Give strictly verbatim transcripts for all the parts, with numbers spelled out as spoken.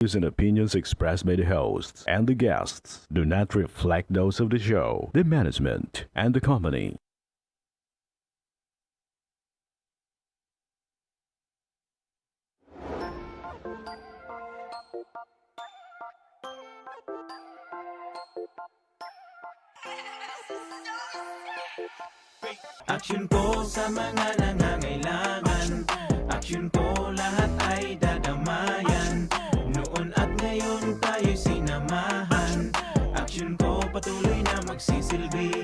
views and opinions expressed by the hosts and the guests do not reflect those of the show, the management, and the company. Aksyon ko sa mga nangangailangan. Aksyon ko lahat ay dadamayan. Noon at ngayon tayo'y sinamahan. Aksyon ko patuloy na magsisilbi.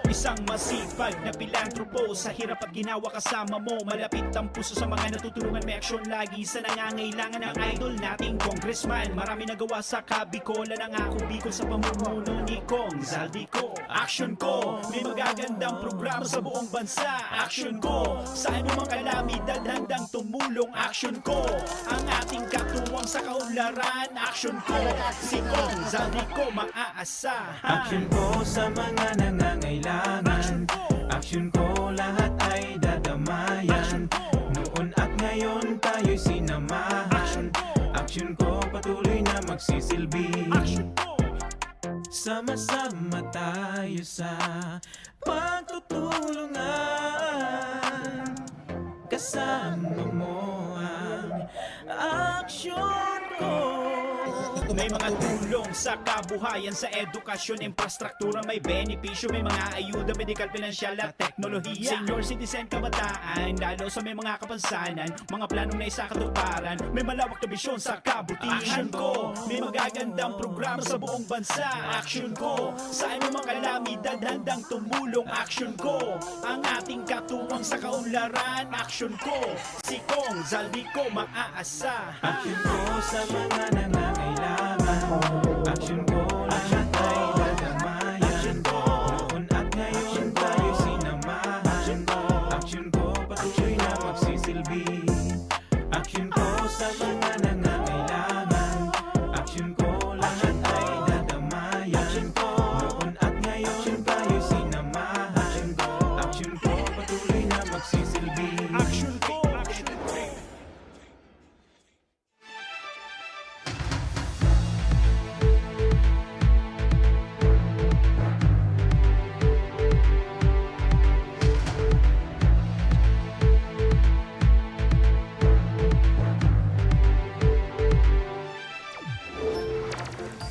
Isang masipag na pilantropo, sa hirap at ginawa kasama mo. Malapit ang puso sa mga natutulungan, may aksyon lagi sa nangangailangan. Ang idol nating congressman, marami nagawa sa Kabicolan. Ang Ako Bicol sa pamumuno ni Cong Zaldy Co. Aksyon ko, may magagandang programa sa buong bansa. Aksyon ko, sa anumang kalamidad handang tumulong. Aksyon ko, ang ating katuwang sa kaunlaran. Aksyon ko, si Cong Zaldy Co maaasahan. Aksyon ko sa mga nangangailangan. Aksyon ko, lahat ay dadamayan. Noon at ngayon tayo'y sinamahan. Aksyon ko, patuloy na magsisilbi. Aksyon ko. Sama-sama tayo sa pagtutulungan. Kasama mo ang aksyon ko. May mga tulong sa kabuhayan, sa edukasyon, infrastruktura, may benepisyo, may mga ayuda, medikal, pinansyal at teknolohiya. Senior citizen, kabataan, lalo sa may mga kapansanan, mga planong naisakatuparan, may malawak na bisyon sa kabutihan. Aksyon ko, may magagandang programa sa buong bansa. Aksyon ko, sa anumang kalamidad handang tumulong. Aksyon ko, ang ating katuwang sa kaunlaran. Aksyon ko, si Cong Zaldy Co maaasahan. Aksyon ko sa mga nangangailangan. Aksyon ko, lahat ay dadamayan. Noon at ngayon tayo sinamahan. Aksyon ko, patuloy na magsisilbi. Aksyon ko sa mga nangangailangan. Aksyon ko, lahat ay dadamayan. Noon at ngayon tayo sinamahan. Aksyon ko, patuloy na magsisilbi. Aksyon ko, aksyon ko.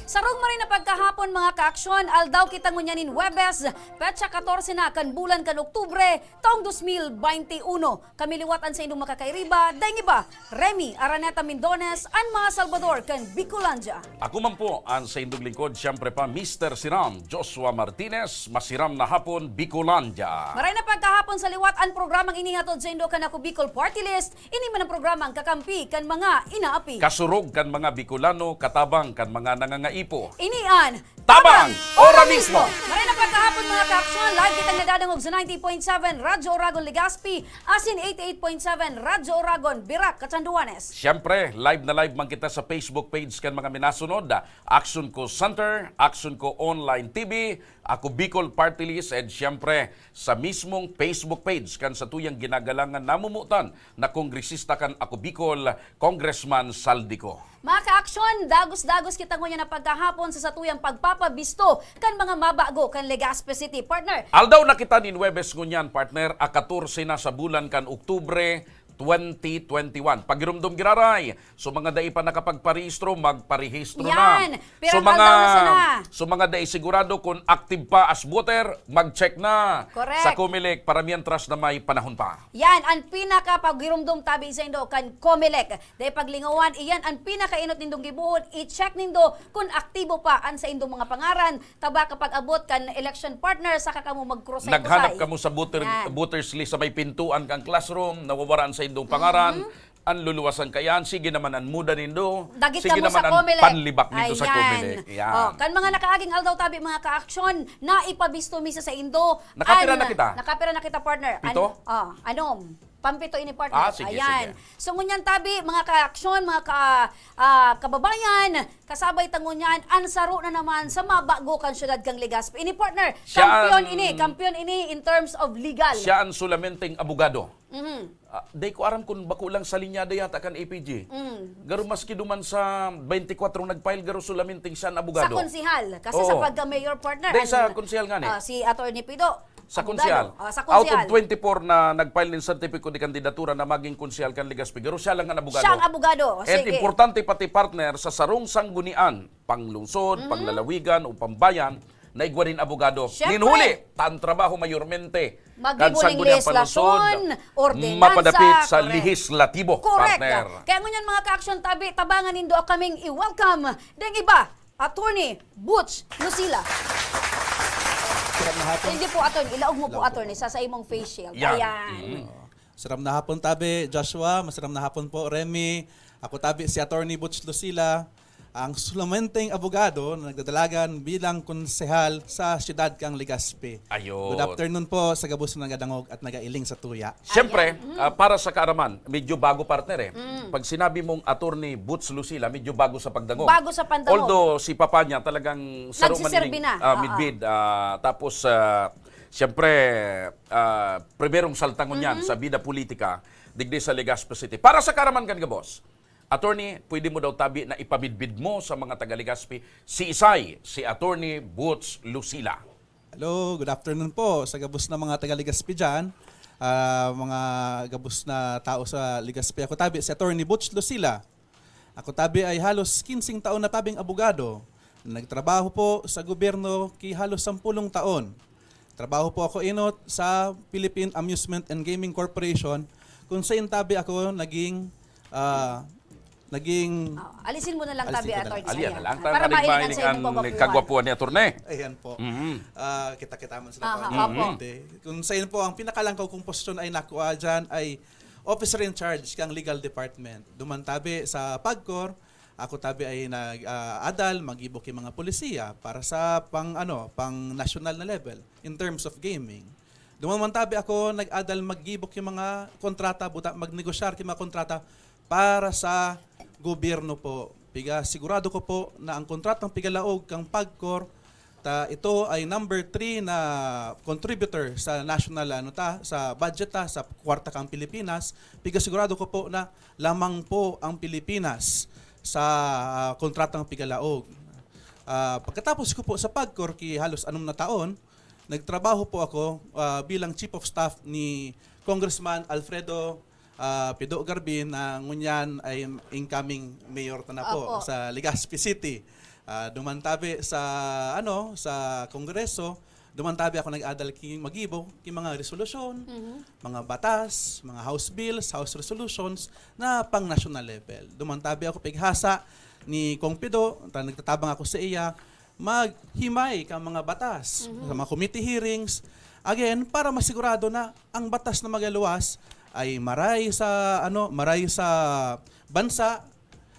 Sarong maray na pagkahapon, mga kaaksyon, aldaw kita ngunyan nin Huwebes, petsa katorse na kan bulan kan Oktubre, taong dos mil baynte uno. Kami liwat an saindong makakairiba, daing iba, Remy Araneta Mindones, an mga Salbador kan Bicolandia. Ako man po, an saindong lingkod, siyempre pa, Mister Siram, Joshua Martinez, masiram na hapon, Bicolandia. Maray na pagkahapon sa liwat an programang ini hatod saindo kan Ako Bicol Party List, ini man an programang kakampi kan mga inaapi. Kasurog kan mga Bicolano, katabang kan mga nangangaipo. Ini an Tabang! Ora mismo! Maray na pagkahapon, mga kaaksyon, live kitang nadadangog sa ninety point seven Radyo Oragon Legazpi, asin eighty-eight point seven Radyo Oragon, Virac, Catanduanes. Siyempre, live na live man kita sa Facebook page kan mga minasunod, Aksyon Ko Center, Aksyon Ko Online T V, Ako Bicol Party List, and siyempre, sa mismong Facebook page kan satuyang ginagalangan namumutan na kongresista kan Ako Bicol, Congressman Saldico. Mga kaaksyon, dagos-dagos kita ngunyan na pagkahapon sa satuyang pagpapabisto kan mga mabago kan Legazpi City, partner. Aldaw na kita nin Huwebes ngunyan, partner, a katorse na sa bulan kan Oktubre, twenty twenty-one. Pagiromdom giraray, so mga dai pa nakapagparehistro, magparehistro na. Yan! Pirang So, mga, aldaw na sana. so mga dai sigurado kung active pa as voter, mag-check na Correct. sa Comelec para mientras na may panahon pa. Yan, ang pinakapagiromdom tabi saindo kan Comelec. Dai paglingawan, iyan an pinakainot nindong gibohon, i-check nindo kun aktibo pa an saindong mga pangaran, ta baka pag-abot kan election partner, saka kamo mag-cross-eye-cross-eye. Naghanap kamo sa voter, Yan. voters list sa may pintuan kan classroom, nawawara an saindong pangaran, Mhm. an luluwasan kaiyan, sige naman an muda nindo, Dagit sige kamo naman sa an Comelec. panlibak nindo sa Ayan. Comelec. Yan. Oh, kan mga nakaaging aldaw tabi, mga kaaksyon, naipabisto mi sa saindo. Nakapira An- na kita? Nakapira na kita, partner. An- Pito? Oh, anom. Pampito ini, partner. Ah, sige, Ayan. sige. So, ngunyan tabi, mga kaaksyon, mga ka, ah, kababayan, kasabay ta ngunyan, an saro na naman sa mabago kan syudad kan Legazpi. Ini, partner, Siya kampiyon an ini, kampiyon ini in terms of legal. Siya an sulamenteng abogado. Mhm. Ah, di ko aram kung bako lang sa linyada yata kan A P G. Mm. Garo maski duman sa twenty-four nag-file, garo solamente siya ang abogado. Sa konsehal, kasi Oo. sa pagka-mayor partner, Dahil sa ang, konsehal nga ni. ah, si Attorney Pido, Sa abogado. konsehal. Ah, sa Out of konsehal. twenty-four na nag-file ng certificate de candidatura na maging konsehal kan Legazpi, garo siya lang ang abogado. Siya ang abogado. And Sige. importante pati partner sa sarong sanggunian, panglungsod, Mhm. panglalawigan o pambayan, na igwa nin abogado. Siyempre. Nin huli, ta ang trabaho mayormente. Maggibo ning Sangguniang legislasyon, panlungsod, ordinansa, mapadapit sa correct. lehislatibo, Correct. partner. Kaya ngunyan, mga ka-action tabi, tabangan nindo kaming i-welcome. Deng iba, Attorney Butch Lucila. Sarap na hapon. Hindi po, Attorney. Ilaog mo po, Ilaog po. Attorney, sa, sa imong face shield. Yan. Ayan. Mm. Sarap na hapon tabi, Joshua. Masaram na hapon po, Remy. Ako tabi si Attorney Butch Lucila, ang sulamenteng abogado na nagdadalagan bilang konsehal sa siyudad kang Legazpi. Ayun. Good afternoon po sa gabos na nagadangog at nagailing sa tuya. Siyempre, Ayan. ah, para sa kaaraman, medyo bago, partner, eh. Mm. Pag sinabi mong Attorney Butch Lucila, medyo bago sa pagdangog. Bago sa pandangog. Although si papa niya talagang saro man Nagsiserbi ning, na. ah, Oo. midbid. Ah, tapos, ah, siyempre, ah, primerong saltangon yan Mhm. sa bida politika, digdi sa Legazpi City. Para sa kaaraman kan gabos, Attorney, pwede mo daw tabi na ipamidbid mo sa mga taga Legazpi, si Isay, si Attorney Butch Lucila. Hello, good afternoon po sa gabos na mga taga Legazpi dyan. Ah, mga gabos na tao sa Legazpi. Ako tabi, si Attorney Butch Lucila. Ako tabi ay halos kinsing taon na tabing abogado. Nagtrabaho po sa gobyerno ki halos sampulong taon. Trabaho po ako inot sa Philippine Amusement and Gaming Corporation, kung saan tabi ako naging, ah, naging Ah, alisin mo na lang Alisin tabi, ko na Attorney. lang. Alian na Ayan. lang. Para Tangka mahiling nagmailing ang sa inyong ang kagwapuhan. kagwapuhan ni Attorney. Ayan po. Mhm. Ah, kita-kita man sila Aha, po. opo. Hindi. Kung saan po, ang pinakalangkaw kong posisyon ay nakuha dyan ay officer in charge kang legal department. Duman tabi sa PAGCOR, ako tabi ay nag-adal, mag-ibo ki mga polisiya para sa pang, ano, pang national na level in terms of gaming. Duman man tabi ako nag-adal, mag-ibo ki mga kontrata, buta, magnegosyar ki mga kontrata para sa gobyerno po. Piga sigurado ko po na ang kontratang pigalaog kang PAGCOR, ta ito ay number three na contributor sa national, ano ta, sa budget ta, sa kwarta kang Pilipinas. Piga sigurado ko po na lamang po ang Pilipinas sa, ah, kontratang pigalaog. Ah, pagkatapos ko po sa PAGCOR ki halos anom na taon, nagtrabaho po ako, ah, bilang chief of staff ni Congressman Alfredo, ah, Pido Garbin, na ngunyan ay incoming mayor ta na po Opo. sa Legazpi City. Ah, duman tabi sa, ano, sa Kongreso, duman tabi ako nag-adal ki magibo ki mga resolusyon, Mhm. mga batas, mga House bills, House resolutions na pang national level. Duman tabi ako pighasa ni Kong Pido, ta nagtatabang ako sa iya, maghimay ka mga batas Mhm. sa mga committee hearings. Again, para masigurado na ang batas na magaluwas ay maray sa, ano, maray sa bansa,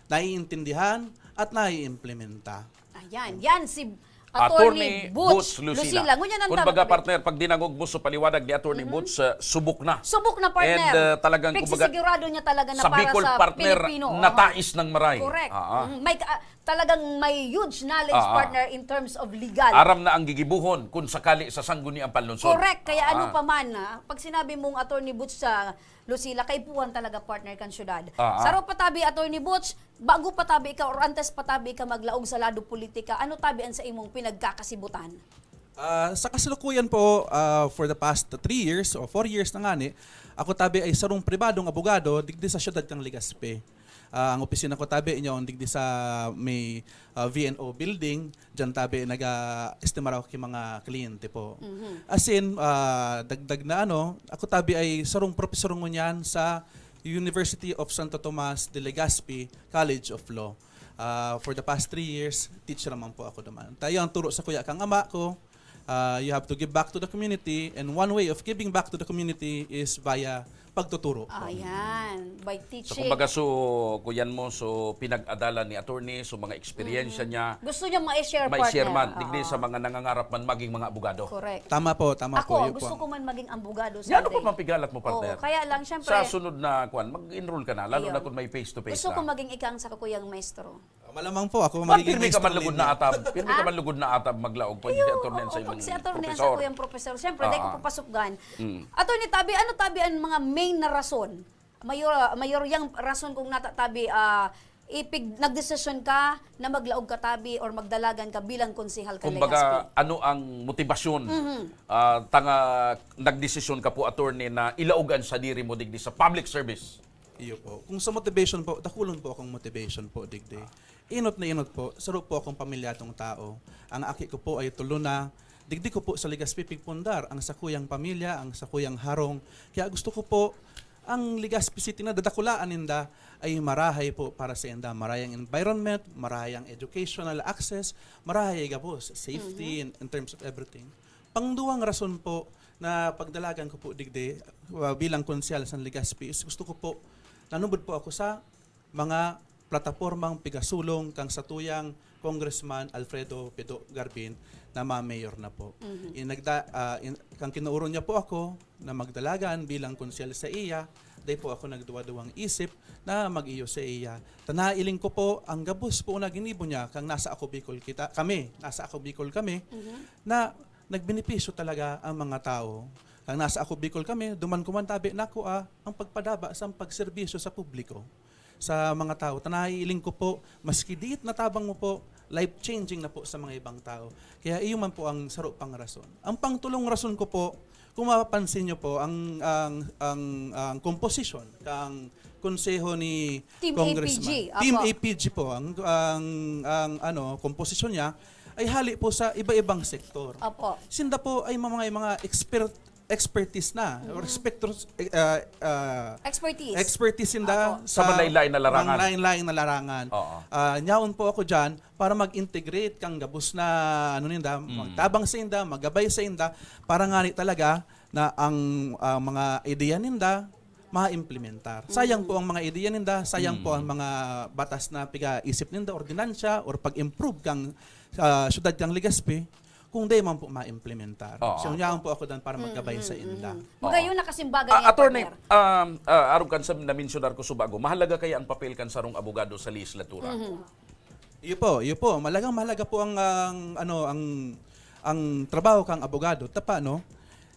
naiintindihan at naiimplementa. Ayan, yan si Attorney Attorney Butch Butch Lucila. Lucila. Ngunyan ang Kung tama, baga, Butch. Partner, pag dinangog mo sa paliwanag ni Attorney Mhm. Butch, uh, subok na. Subok na, partner. And, uh, talagang, kumbaga, Pigsisigurado niya talaga na sa para Bicol, sa partner, Pilipino. natais ng maray. Correct. Ah, ah. Mhm. May, ah, talagang may huge knowledge, Ah, ah. partner, in terms of legal. Aram na ang gigibuhon kung sakali sa sangguniang panlungsod. Correct. Kaya ano Ah. pa man, ah, pag sinabi mong Attorney Butch sa Lucila, kaipuhan talaga, partner, kan syudad. Ah, ah. Saro pa tabi, Attorney Butch, bago pa tabi ikaw or antes pa tabi ka maglaog sa lado politika, ano tabi ang sa imong pinagkakasibutan? Ah, sa kasalukuyan po, ah, for the past three years o four years na ngani, ako tabi ay sarong pribadong abogado digdi sa siyudad kang Legazpi. Ah, ang opisina ko tabi inyo digdi sa may, ah, V N O building, diyan tabi naga-estimar ako ki mga kliyente po. Mhm. As in, ah, dagdag na ano, ako tabi ay sarong profesor ngunyan sa University of Santo Tomas de Legazpi College of Law. Ah, for the past three years, teacher naman po ako naman. Tayo ang turo sa kuya kang ama ko, ah, you have to give back to the community, and one way of giving back to the community is via pagtuturo po. Ayan, by So, teaching. kumbaga, so, kuyan mo, so, pinag-adalan ni attorney, so, mga eksperyensya niya, Gusto niya ma-share, ma-share partner. man, digdi Oo. sa mga nangangarap man maging mga abogado. Correct. Tama po, tama Ako, po. Yun po gusto ang ko man maging abogado Yan, ano someday. pa man pigalat mo, partner? Oo, kaya lang, syempre, Sa sunod na, kwan, mag-enroll ka na, lalo Ayun. na kung may face-to-face gusto na. ko maging ikang sa kakuyang maestro. Ah, Malamang po, ako magiging instrumento. Pirmi ka man lugod na atab. Pirmi ka man lugod na atab maglaog pa si attorney sa imong professor. Siyempre, dahil ko po pasupgan. Attorney Tabi, ano Tabi ang mga main na rason? Mayor, mayor yang rason kung nata Tabi, ah, ipig, nagdesisyon ka na maglaog ka Tabi or magdalagan ka bilang konsehal kan Legazpi? Kumbaga, ano ang motibasyon, ah, tanga nagdesisyon ka po, attorney, na ilaog an sadiri mo digdi sa public service? Iyo po. Kung sa motivation po, dakulon po akong motivation po digdi. Inot na inot po, saro po akong pamilyadong tao. Ang aki ko po ay tulo na. Digdi ko po sa Legazpi pigpundar ang sakuyang pamilya, ang sakuyang harong. Kaya gusto ko po, ang Legazpi City na dadakulaan ninda ay marahay po para sa inda. Marahay ang environment, marahay ang educational access, marahay gabos, safety in, in terms of everything. Pangduwang rason po na pagdalagan ko po digdi, ah, bilang konsehal sa Legazpi is gusto ko po, nanubod po ako sa mga platapormang pigasulong kang satuyang Congressman Alfredo Pido Garbin na ma-mayor na po. Mhm. In, nagda, ah, in, kang kinuuro niya po ako na magdalagan bilang konsehal sa iya, dai po ako nagduwa-duwang isip na mag-iyo sa iya. Ta nailing ko po, ang gabos po na ginibo niya, kang nasa Ako Bicol kita, kami, nasa Ako Bicol kami, Mhm. na nagbenepisyo talaga ang mga tao. Kang nasa Ako Bicol kami, duman ko man tabi nakua ang pagpadaba sa pagserbisyo sa publiko, sa mga tao. Ta naiiling ko po, maski diit na tabang mo po, life-changing na po sa mga ibang tao. Kaya iyo man po ang saro pang rason. Ang pangtulong rason ko po, kung mapapansin niyo po, ang, ang, ang, ang komposisyon kang konseho ni Team Congressman. A P G, Team opo. A P G po, ang, ang, ang ano, komposisyon niya ay hali po sa iba-ibang sektor. Opo. Sinda po ay mga, mga expert, expertise na, or spectrum, eh, ah, ah, Expertise. Expertise sinda Opo. Sa sa manlain-lain na larangan. Manlain-lain na larangan. Oo. Ah, nyaon po ako dyan para mag-integrate kang gabos na, ano ninda, Mm. magtabang sa inda, magabay sa inda, para ngani talaga na ang, ah, mga ideya ninda, ma-implementar. Sayang Mm. po ang mga ideya ninda, sayang po ang Mm. mga batas na piga-isip ninda, ordinansya, or pag-improve kang, ah, syudad kang Legazpi, kung di man po ma-implementar. Oo. So, yaon po ako dan para Mm, magabay mm, sa inda. mm. Magayon Oo. na kasimbagan Ah, yan, Attorney, partner. um, ah, arog kan sa na-mensionar ko subago, mahalaga kaya ang papel kan sarong abogado sa lehislatura? Mhm. Iyo po, iyo po. Malagang mahalaga po ang, ang, ano, ang, ang trabaho kang abogado. Tapa, no?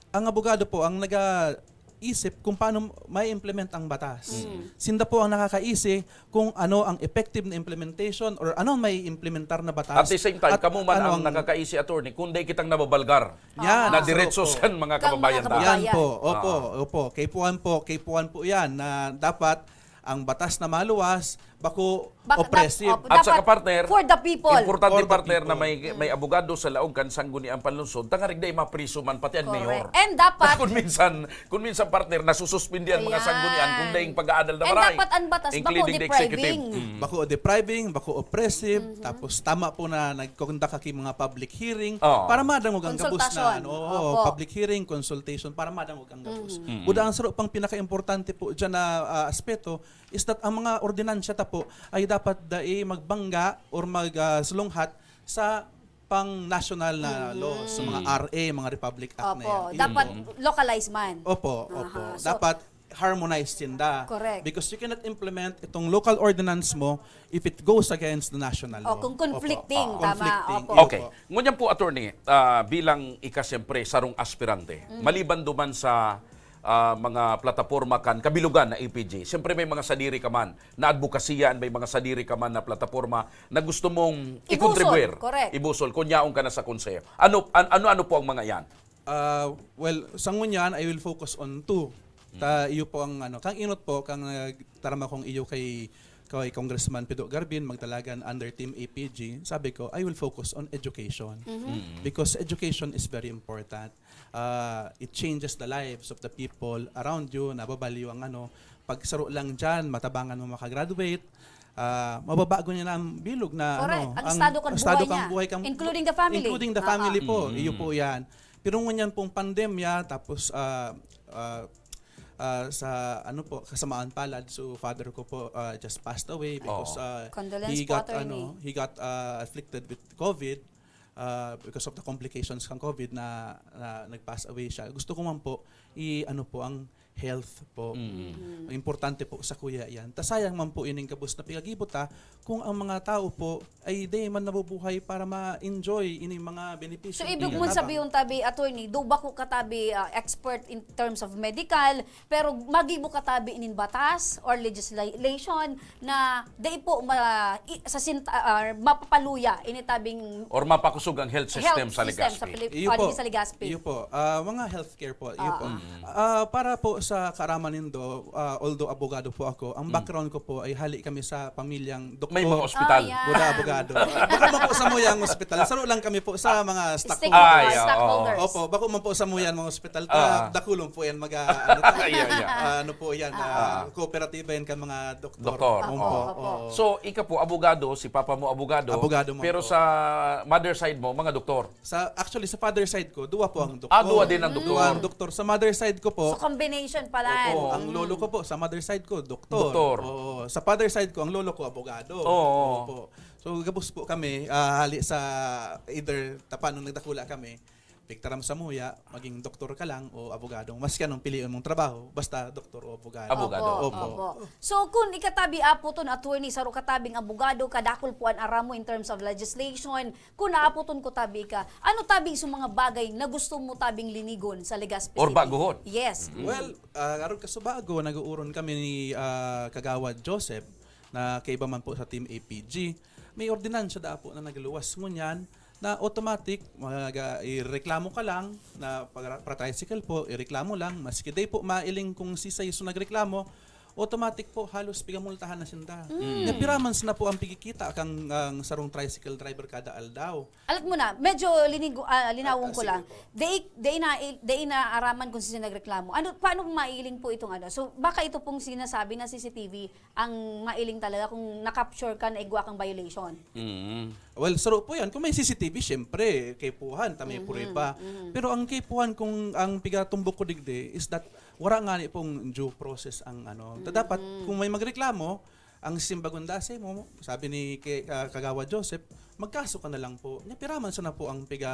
Ang abogado po ang naga-isip kung paano ma-implement ang batas. Mm. Sinda po ang nakakaisi kung ano ang effective na implementation or ano may implementar na batas. At the same time, At kamo man ano ang ang nakakaisi, attorney, kung dai kitang nababalgar Yan, na sir, diretso opo. sa mga Kang mga kababayan ta. kababayan. Yan po, opo, Ah. opo. Kaipuhan po, kaipuhan po yan na dapat ang batas na maluwas, bako Bak-, dap-, oppressive. opo, At saka, dapat partner, for the people. Importante, For the partner, na people. may, may Mm. abogado sa laog kan Sangguniang Panlungsod, tangarig dai mapriso man pati an Correct. mayor. And dapat At kung minsan, kung minsan, partner, nasususpindi ang mga Ayan. sanggunian kung daing pag-aadal na And maray, dapat ang batas, bako including the executive. depriving. Mm. Bako depriving, bako oppressive, Mhm. tapos tama po na nagkukunda ka ki mga public hearing Oo. para madangog ang gabos na, Konsultasyon. ano, oo, Opo. public hearing, consultation, para madangog ang gabos. Mhm. Mm. Buda ang saro pang pinaka-importante po dyan na, ah, aspeto, is that ang mga ordinansya ta po ay dapat dai magbangga or mag, ah, sulunghat sa pang-national na Mhm. law, sa mga Mm. R A, mga Republic Act na Opo, yan. Yun dapat po. localized man. Opo, Aha, opo. so Dapat harmonized sinda. Correct. Because you cannot implement itong local ordinance mo if it goes against the national O, law. kung conflicting, Opo. tama, Conflicting, opo. yun Okay. po. Ngunyan po, attorney, ah, bilang ika, siyempre, sarong aspirante, Mm. maliban duman sa ah, mga plataporma kan kabilugan na A P G. Siyempre, may mga sadiri ka man na adbokasiya, may mga sadiri ka man na plataporma na gusto mong Ibusol, i-contribute. Correct. Ibusol, kung yaon ka na sa konseho. Ano, an-, ano-ano po ang mga yan? Ah, well, sa ngunyan, I will focus on two. Ta, Mm. iyo po ang, ano, kang inot po, kang, ah, tarama kong iyo kay, kay Congressman Pido Garbin, magdalagan under Team A P G, sabi ko, I will focus on education. Mhm. Mm. Because education is very important. Ah, it changes the lives of the people around you, nababalyo ang ano, pag saro lang dyan, matabangan mo makagraduate, ah, mababago niya na ang bilog na Correct. ano, Ang ang estado kan estado buhay kang niya. buhay kang Including the family. Including the Ah, family ah. po, Mm. iyo po yan. Pero ngunyan pong pandemya, tapos ah, ah, ah, sa ano po, kasamaan palad, so father ko po ah, just passed away because Oo. ah, Condolence he po, got attorney. ano, he got ah, afflicted with COVID. Ah, because of the complications kan COVID na, na nag-pass away siya. Gusto ko man po i-ano po ang health po. Mm. Importante po sa kuya yan. Ta sayang man po ining gabos na pigagibot ta kung ang mga tao po ay di man nabubuhay para ma-enjoy ining mga benepisyo. So, ibig mo sabihin, tabi, attorney, do bako ka tabi, ah, expert in terms of medical, pero magibo ka tabi inin batas or legislation na dai po ma-, i-, sa sinta-, ah, mapapaluya ini tabing Or mapakusog ang health system health sa system Legazpi. Sa Pilip-, Iyo ah, po. Sa Legazpi. Iyo po. Ah, mga healthcare po. Iyo po. Ah. Ah, para po sa kaaraman nindo, ah, although abogado po ako, ang Mm. background ko po ay hali kami sa pamilyang doktor. May mga ospital. Ah, yeah. Buda abogado. Bako man po sa muyang ospital. Saro lang kami po sa Ah, mga stockholders. Ay, oo. Stockholders. Opo, bako man po sa muyang mga ospital. Ta, Ah. dakulon po yan, mag, ah, ano, ta, Yeah, yeah. ah, ano po yan, Ah. ah, kooperatiba yan ka mga doktor. Doktor, Opo, oo. opo. Oo. So, ika po, abogado, si papa mo abogado, Abogado man pero po. sa mother side mo, mga doktor? Sa, actually, sa father side ko, duwa po ang doktor. Ah, duwa din ang doktor. Duwa ang doktor. Sa mother side ko po, So, combination pala. Opo, ang Mm. lolo ko po, sa mother side ko, doktor. Doktor. Oo. Sa father side ko, ang lolo ko, abogado. Oo. Opo. So, gabos po kami, ah, hali sa either tapa nung nagdakula kami, pigtaram sa muya, maging doktor ka lang o abogado. Maski anong piliin mong trabaho, basta doktor o abogado. Abogado. Opo, Opo. opo. So, kung ikatabi, apo ton, attorney, saro katabing abogado, kadakul po an aram mo in terms of legislation, kung naapoton ko tabi ka, ano tabi sa mga bagay na gusto mo tabing linigon sa Legazpi Or City? baguhon. Yes. Mm. Well, ah, arog ka sa bago, nag-uuron kami ni, ah, Kagawad Joseph, na kaiba man po sa Team A P G. May ordinansya daa po na nagluwas ngunyan na automatic, mag-, ah, ireklamo ka lang na para, para tricycle po, ireklamo lang, maski day po mailing kung sisay so nagreklamo, automatic po, halos pigamultahan na sinda. Mm. Nya, piraman na po ang pigikita kang, ang sarong tricycle driver kada aldaw. Alat mo na, medyo linigo-, ah, linawon Ah, ah, ko sige lang. po. Dai, dai na, dai na araman kung sino nagreklamo. Ano, paano mailing po itong ano? So, baka ito pong sinasabi na C C T V ang mailing talaga kung na-capture ka na igwa kang violation. Mm. Well, saro po yan. Kung may C C T V, siyempre, kaipuhan, ta may Mhm, puriba. mhm. Pero ang kaipuhan, kung ang pigatumbok ko digdi, is that wala nga ni pong due process ang ano. Ta dapat, Mhm. kung may magreklamo, ang simbagon da sa imo, sabi ni ke-, ah, Kagawad Joseph, magkaso ka na lang po. Nya, piraman sana po ang piga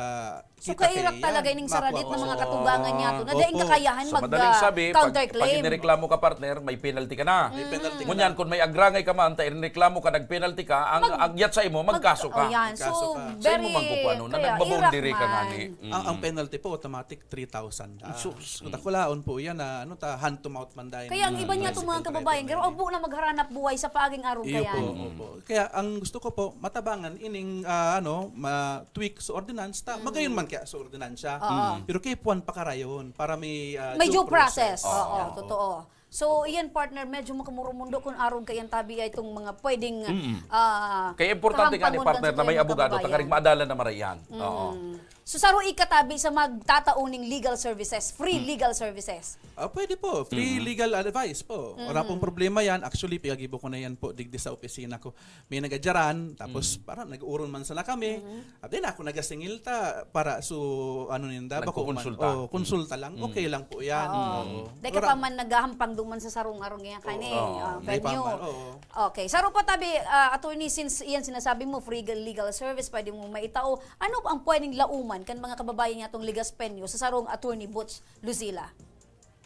So, kita kairak kaiyan. talaga ining Makuha saradit ko. ng mga Oo. katugangan niya to, na Opo. daing kakayahan Sa mag, madaling ah, sabi, pag, counterclaim. pag inireklamo ka, partner, may penalty ka na. May penalty ka Ngunyan, na. kung may agrangay ka man, ta inireklamo ka, nagpenalty ka, ang Mag-, agyat sa imo, mag-, magkaso ka. oh, yan. So, Magkaso ka. Sa imo very, man kukuha, no? kaya, Nagbaboundary irak ka man. ngani. Mm. Ang, ang penalty po, automatic, three thousand. Ah, Sus. so, Mm. dakulaon po yan na, ano, ta, hand to mouth man dahil Kaya ang na iba niya tricycle itong mga kababayan, driver pero na opo na magharanap buhay sa paging arog Iyo kaya. po, Mm. opo. Kaya ang gusto ko po, matabangan ining, ah, ano, ma-tweak sa ordinance, ta, Mm. magayon man kaya sa ordinansya. Oo. Mm. Pero kaipuhan pakarayon para may, ah, May due due process. process. Oo, Oo. totoo. So, iyan, partner, medyo makamurumundo kung arog kaya tabi ay itong mga pwedeng, Mm. ah, Kaya importante nga ni kahampangon kan partner sa na may tuyang abogado, kababayan. takaring maadalan na marayan. Oo. Mm. So, saro ikatabi sa magtatao ning legal services, free Mm. legal services. Ah, pwede po. Free Mm. legal advice po. Wala Mm. pong problema yan. Actually, pinagibo ko na yan po digdi sa opisina ko. May nagadyaran, tapos Mm. parang nag-uron man sana kami. Mm. At then ako nagasingil ta para so, ano ninda, bako man. Nagkukonsulta. Oh, konsulta lang. Mm. Okay lang po yan. Oo. Oo. Dai ka Wala. pa man naghahampang duman sa sarong arong yan, kani, Oo. ah, May pa venue. man, oo. Okay. Saro pa tabi, ah, attorney, since iyan sinasabi mo, free legal service, pwede mo maitao. Ano ang pwedeng lauman kan mga kababayan niya tong Legaspeño sa sarong Attorney Butch Lucila?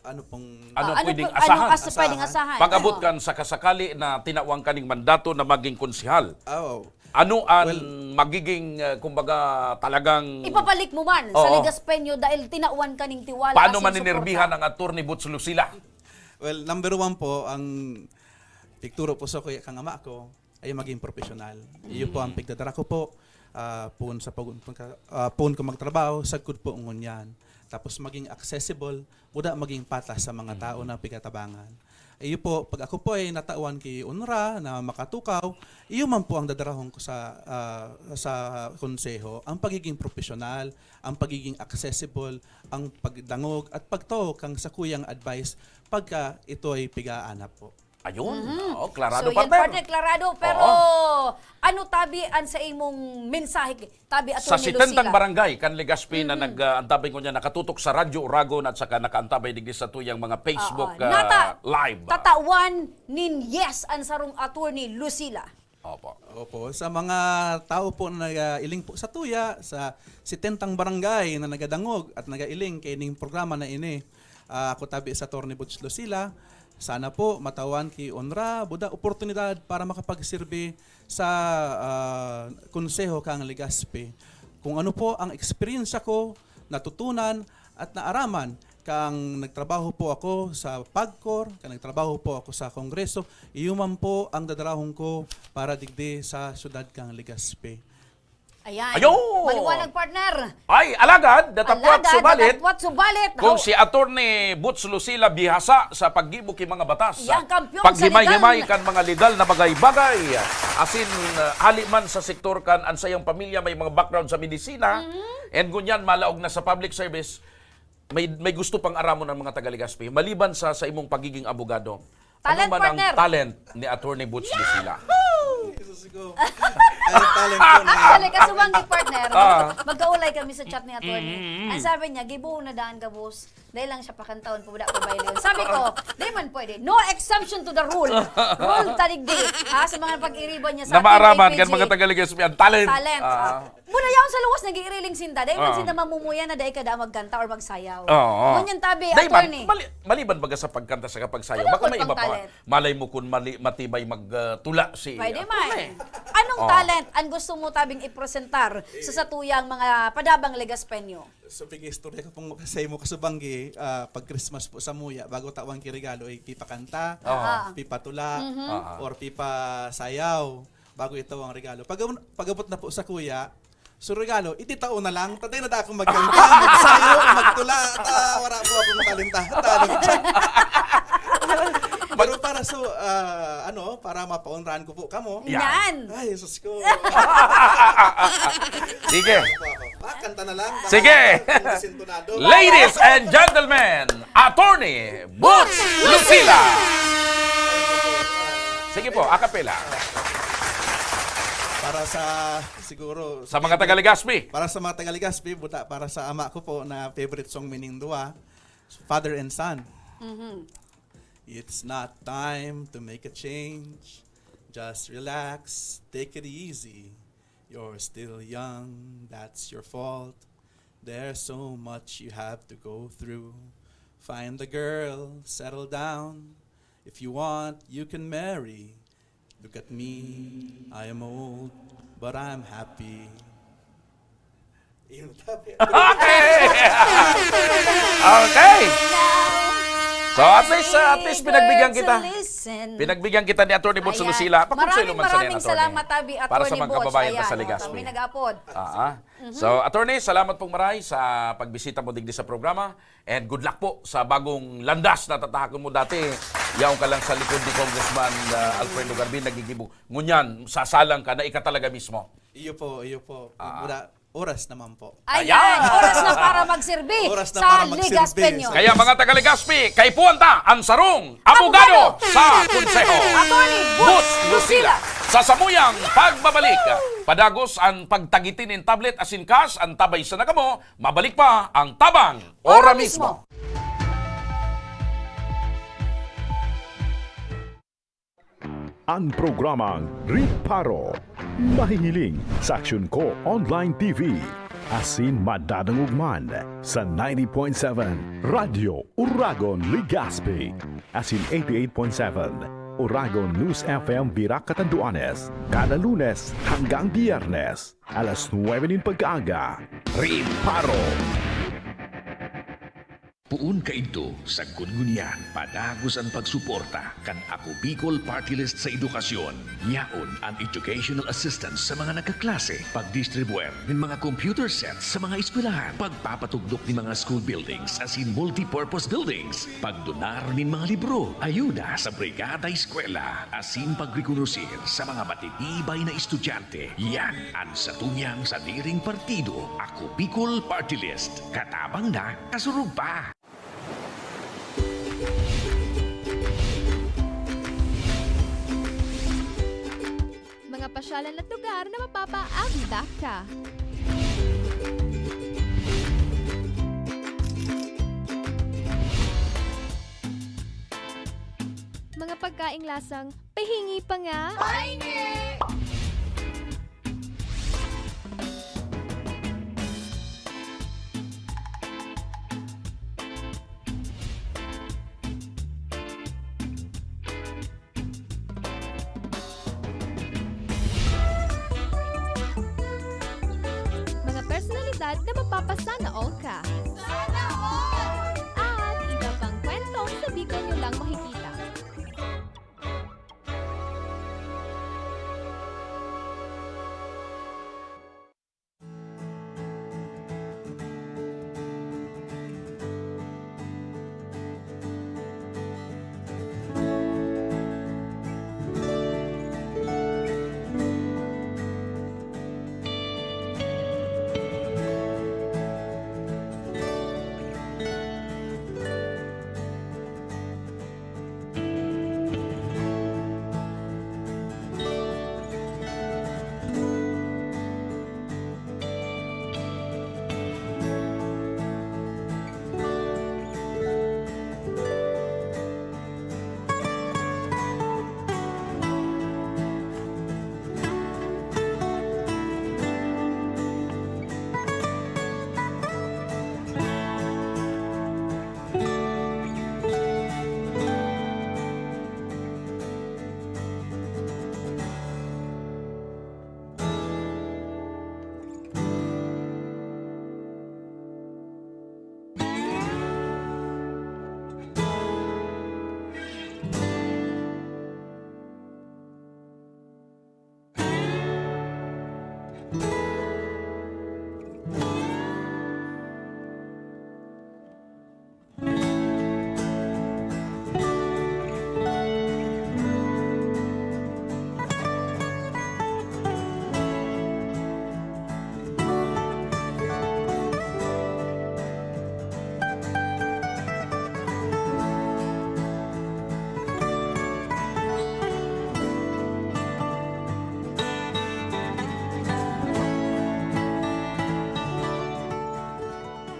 Ano pong Ano Ah, ano pwedeng pong, asahan? ano as-, pwedeng Asahan. asahan? Pag-abot Ano? kan sakasakali na tinawang kaning mandato na maging konsehal. Ah, oo. Ano ang Well, magiging, ah, kumbaga, talagang Ipabalik mo man sa Oo. Legaspeño dahil tinauan ka ning tiwala Paano asin maninerbihan suporta? ang Attorney Butch Lucila? Well, number one po, ang pigturo po sa kuya kang ama ko ay maging professional. Iyo po ang Mm. pigdadara ko po, ah, poon sa pag-, pagka-, ah, poon ko magtrabaho, sagkod po ngunyan. Tapos maging accessible, buda maging patas sa mga tao Mm. na pigatabangan. Iyo po, pag ako po ay natawan ki onra na makatukaw, iyo man po ang dadarahon ko sa, ah, sa konseho, ang pagiging professional, ang pagiging accessible, ang pagdangog at pagtao kang sakuyang advice pagka ito ay pigaanap po. Ayun. Mhm. Oo, klarado, So, yan, partner. partner, klarado. Pero Oo. ano tabi ang sa imong mensahe, tabi, Sa Attorney setentang Lucila? barangay kan Legazpi na Mhm. nag, ah, antabay ngunyan, nakatutok sa Radyo Oragon at saka nakaantabay digdi sa tuyang mga Facebook, Oo. ah, Nata-, live. tatawan nin yes ang sarong Attorney Lucila. Opo. Opo. Sa mga tao po na nagailing po sa tuya, sa setentang barangay na nagadangog at nagailing kaining programa na ini, Ah, ako tabi si Attorney Butch Lucila. Sana po matawan ki onra, buda, oportunidad para makapagserbi sa, ah, Konseho kan Legazpi. Kung ano po ang eksperyensya ko, natutunan at naaraman kang nagtrabaho po ako sa PAGCOR, kang nagtrabaho po ako sa Kongreso, iyo man po ang dadarahon ko para digdi sa syudad kang Legazpi. Ayan. Ayun! Maliwanag, partner. Ay, alagad, datapwat Alagad, subalit, datapwat subalit. kung How- si Attorney Butch Lucila bihasa sa paggibo ki mga batas, Yang kampiyon sa paghimay-himay legal. kan mga legal na bagay-bagay, asin uh, hali man sa sektor kan an sayang pamilya may mga background sa medisina, Mm-hmm. and ngunyan malaog na sa public service, may may gusto pang aramon ang mga taga Legazpi maliban sa sa imong pagiging abogado. Talent, Ano man partner. ang talent ni Attorney Butch Lucila? Jesus ko. Talent, talent ko na. Actually, kasubang ni partner, Ah. magkaulay kami sa chat ni attorney. Mm-hmm. Ang sabi niya, gibuhon na daan ka, boss. Dahil lang siya pakantaon po, wala pa ba yun? Sabi ko, di man pwede. No exemption to the rule. Rule taligdi. Ha, sa mga pag-iriban niya sa Na maaraman ating kan A P G. Mga taga Legazpi ang talent. Talent. Ah. Muna yaon sa luwas, nag-iiriling sinda. Dahil man Ah. sinda mamumuya na dahil kada magkanta or magsayaw. Oo. Ngunyan tabi, Dahil man, attorney. mali, maliban baga sa pagkanta sa kapagsayaw, Ano baka po may pang iba pa. Talent? Malay mo kung mali, matibay magtula si Pwede attorney. man. Anong Oh. talent ang gusto mo tabing ipresentar sa satuyang mga padabang Legaspeño? So, pag-istorya ko pong sa imo kasubanggi, ah, pag Christmas po sa muya, bago tawan ki regalo, ay pipakanta, Oo. Ah. pipatula, Ah. or pipasayaw, bago ito ang regalo. Pag, pag-abot na po sa kuya, so regalo, ititao na lang, tatay na da akong magkanta, magsayaw, magtula, at ah, wala po akong talenta. Talent siya. Pero para sa, ah, ano, para mapaunrahan ko po kamo. Yan. Yan. Ay, Jesus ko. Sige. Ah, kanta na lang. Baka Sige. kung sintonado. Ladies and gentlemen, Attorney Butch Lucila. Sige po, a cappella. Para sa, siguro, Sa mga taga Legazpi. Para sa mga taga Legazpi, buta, para sa ama ko po na favorite song mi ning duwa, Father and Son. Mhm. It's not time to make a change. Just relax, take it easy. You're still young, that's your fault. There's so much you have to go through. Find a girl, settle down. If you want, you can marry. Look at me, I am old, but I'm happy. Yun, tabi. Okay. Okay. So at least, uh, at least pinagbigyan kita. Listen. Pinagbigyan kita ni Attorney Butch Ayan. Lucila. Pakonselo Maraming, man sa maraming niyan, Attorney. Salamat, tabi, Para sa Attorney mga Butch. kababayan ta Ayan, sa oh, Legazpi. may nag-apod. Ah, ah. So, Attorney, salamat pong maray sa pagbisita mo digdi sa programa. And good luck po sa bagong landas na tatahakon mo dati. Yaon ka lang sa likod ni Congressman uh, Alfredo Garbin, nagigibo. Ngunyan, sasalang ka na ika talaga mismo. Iyo po, iyo po. Ah. Wala, oras naman po. Ayan, Ayan. Oras na para magserbi Oras na sa para magserbi Legaspeño. sa Kaya mga taga Legazpi, kaipuhan ta ang sarong abogado Abogado. sa Konseho. Attorney Butch Lucila. Sa samuyang pagbabalik, padagos ang pagtagiti nin tablet asin cash, antabay sana kamo, mabalik pa ang Tabang Ora Mismo. Ang programang Riparo, mahihiling sa Aksyon Ko Online T V, asin madadangog man sa ninety point seven Radyo Uragon Legazpi, asin eighty-eight point seven Uragon News F M Virac Catanduanes, kada Lunes hanggang Biyernes, alas nuebe nin pagkaaga. Riparo! Poon kaidto, sagkod ngunyan, padagos an pagsuporta kan Ako Bicol Party List sa edukasyon. Yaon an educational assistance sa mga nagkaklase, pagdistribuer nin mga computer sets sa mga eskwelahan, pagpapatugdok nin mga school buildings asin multipurpose buildings, pagdonar nin mga libro, ayuda sa Brigada Eskwela, asin pagrekonosir sa mga matitibay na estudyante. Yan an satuyang sadiring partido, Ako Bicol Party List. Katabang na, kasurog pa! Mga pasyalan at lugar na mapapaagda ka. Mga pagkaing lasang pahingi pa nga. Pa-Sana All ka. Sana All! At iba pang kwento sa Bicol nyo lang makikita.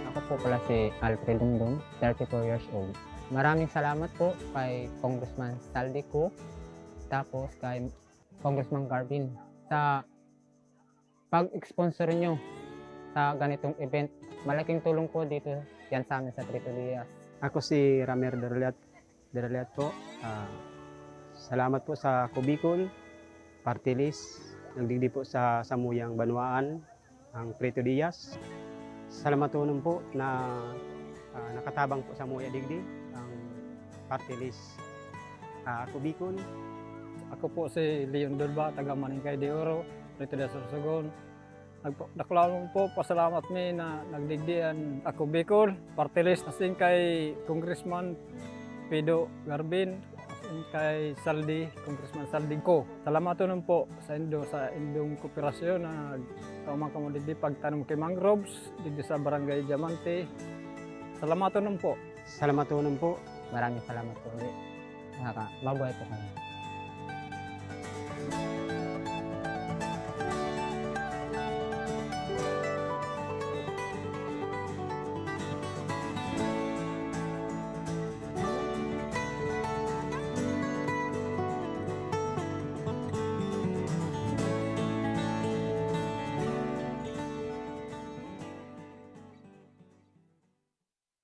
Ako po pala si Alfred Dungdung, thirty-four years old. Maraming salamat po kay Congressman Saldi Co, tapos kay Congressman Garvin sa pag-sponsor nyo sa ganitong event. Malaking tulong po dito yan sa amin sa Prieto Diaz. Ako si Ramer Deraliat, Deraliat po. Ah, salamat po sa Ako Bicol Party List. Nagdigdi po sa samuyang banwaan ang Prieto Diaz. Salamatonon po na, ah, nakatabang po samuya digdi ang Party List, ah, Ako Bicol. Ako po si Leon Dolba, taga Maningkay de Oro, Prieto Diaz, Sorsogon. Nagpa-, dakulaon po, pasalamat mi na nagdigdi an Ako Bicol Party List, asin kay Congressman Pido Garvin, asin kay Saldi, Congressman Saldi Co. Salamatonon po saindo sa indong kooperasyon na nagtao man kamo digdi pagtanom ki mangroves digdi sa Barangay Diamante. Salamatonon po. Salamatonon po. Maraming salamat po ulit. Nakaka-, mabuhay po kami.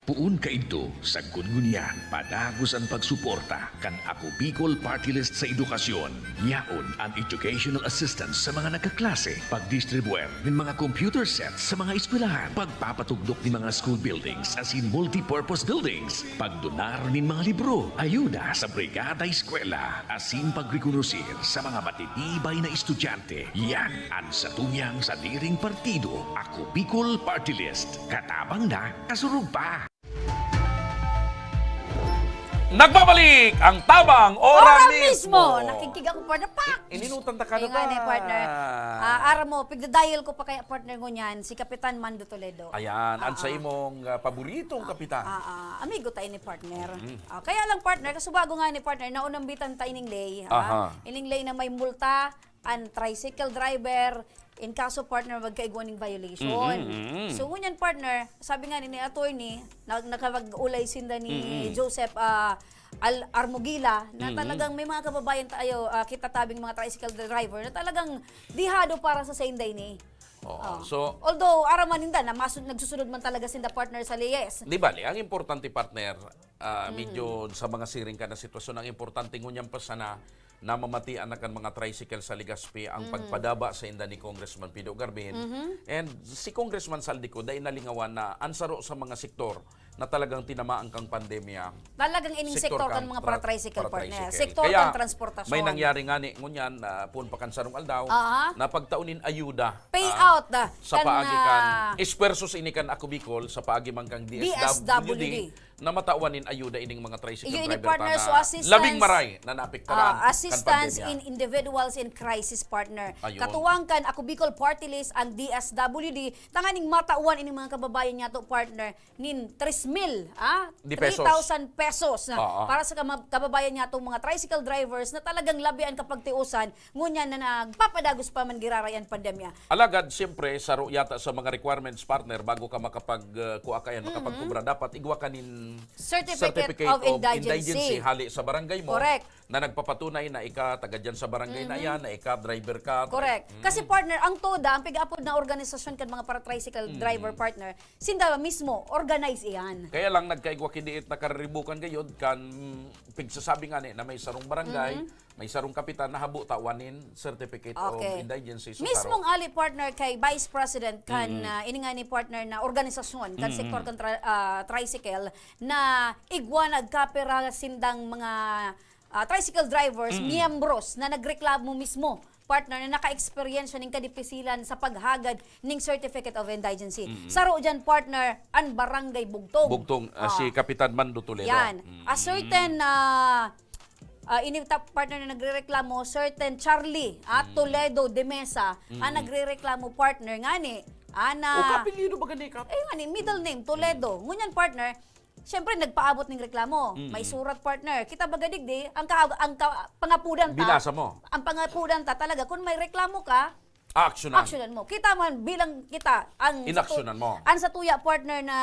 Poon kaidto, sagkod ngunyan, padagos an pagsuporta kan Ako Bicol Party List sa edukasyon. Yaon an educational assistance sa mga nagkaklase, pagdistribuer nin mga computer sets sa mga eskwelahan, pagpapatugdok nin mga school buildings asin multipurpose buildings, pagdonar nin mga libro, ayuda sa Brigada Eskwela, asin pagrekonosir sa mga matitibay na estudyante. Yan an satuyang sadiring partido, Ako Bicol Party List. Katabang na, kasurog pa! Nagbabalik ang Tabang Ora Ora Mismo! Mismo! Nakikig ako, partner. Pak! I-, ininutan ta ka Ayun na nga ba? ni, partner. Ah, aram mo, pigdadial ko pa kaya, partner, ngunyan, si Kapitan Mando Toledo. Ayan, ang Ah, sa ah. imong, ah, paboritong kapitan. Ah, ah. Amigo tayo ni, partner. Mm. Ah, kaya lang, partner, kasubago nga ni, partner, naunambitan ta ining ley, ah. Aha. Ining ley na may multa, an tricycle driver, in kaso, partner, magkaigwa ning violation. Mm, mm, mm. So, ngunyan, partner, sabi nga ni, ni attorney, na, nakapag-ulay sinda ni Mm, mm. Joseph, ah, Al-, Armogila, na Mm, mm. talagang may mga kababayan tayo, ah, kita tabing mga tricycle driver na talagang dihado para sa sainday ni. Oo. Oh. So, although, araman ninda na masu-, nagsusunod man talaga sinda, partner, sa leyes. Di bale, ang importante, partner, ah, Mm. medyo sa mga siring ka na sitwasyon, ang importante ngunyan pa sana namamatian na kan mga tricycle sa Legazpi ang Mhm. pagpadaba sa inda ni Congressman Pido Garvin. Mhm. And si Congressman Zaldy Co, dai nalingawan na ang saro sa mga sektor na talagang tinamaan kang pandemya. Talagang ining Sektor sektor kan kan mga para- para-tricycle, para partner. tricycle. Sektor Kaya, kan transportasyon. May nangyari nga ni, ngunyan, ah, poon pa kan sarong aldaw, Aha. na pagtaon nin ayuda, Payout, ah, sa kan, paagi kan ah, esfuerzo sa ini kan Ako Bicol, sa paagi man kang D S W D, D S W D. na matawan nin ayuda ining mga tricycle Iyo, ini driver partner, ta so na assistance, labing maray na naapektaran ah, kan assistance pandemya. in individuals in crisis, partner. Ayun. Katuwang kan Ako Bicol Party List, ang D S W D, tanganing matawan ining mga kababayan niyato, partner, nin tres mil, ah, Di pesos. three thousand pesos na Oo. para sa kama- kababayan niyato, mga tricycle drivers na talagang labi an kapagtiusan, ngunyan na nagpapadagos pa man giraray an pandemya. Alagad, siyempre, saro yata sa mga requirements, partner, bago ka makapag, uh, kuha ka yan, makapagkobra, dapat igwa ka nin Certificate of indigency. Hali sa barangay mo Correct. na nagpapatunay na ika taga dyan sa barangay na yan, na ika driver ka. Correct. Mm. Kasi, partner, ang TODA, ang pig-apod na organisasyon kan mga para-tricycle driver, partner, sinda mismo, organize iyan. Kaya lang nagkaigwa ki diit na kariribukan gayod kan pigsasabi nga ni na may sarong barangay, Mhm. may sarong kapitan na habo tawan nin Certificate of Okay. Indigency. So, Mismong saro. Ali, partner, kay Vice President kan, Mm. ah, ini nga ni, partner, na organisasyon kan Mm. sektor kan tra- ah, tricycle na igwa nagkapira sindang mga ah, tricycle drivers, Mm. miyembros na nagreklamo mismo, partner, na naka-eksperyensya ning kadipisilan sa paghagad ning Certificate of Indigency. Mm. Saro dyan, partner, an Barangay Bugtong. Bugtong, ah, Ah. si Kapitan Mando Toledo. Yan. Mm. A certain, ah, ah, ini ta- partner na nagrereklamo, certain Charlie, ah, Mm. Toledo de Mesa, ang Mm. nagrereklamo, partner, ngani, ana, O, kaapelyido ba gani, Kap? Eh, ngani, middle name, Toledo. Ngunyan, partner, siyempre, nagpaabot ning reklamo. Mm. May surat, partner. Kita baga digdi, ang, ka, ang ka, pangapudan ta, Binasa mo. Ang pangapudan ta talaga, kung may reklamo ka, Aaksyonan. aksyonan mo. Kita man, bilang kita, ang Inaksyonan mo. Ang satuya, partner, na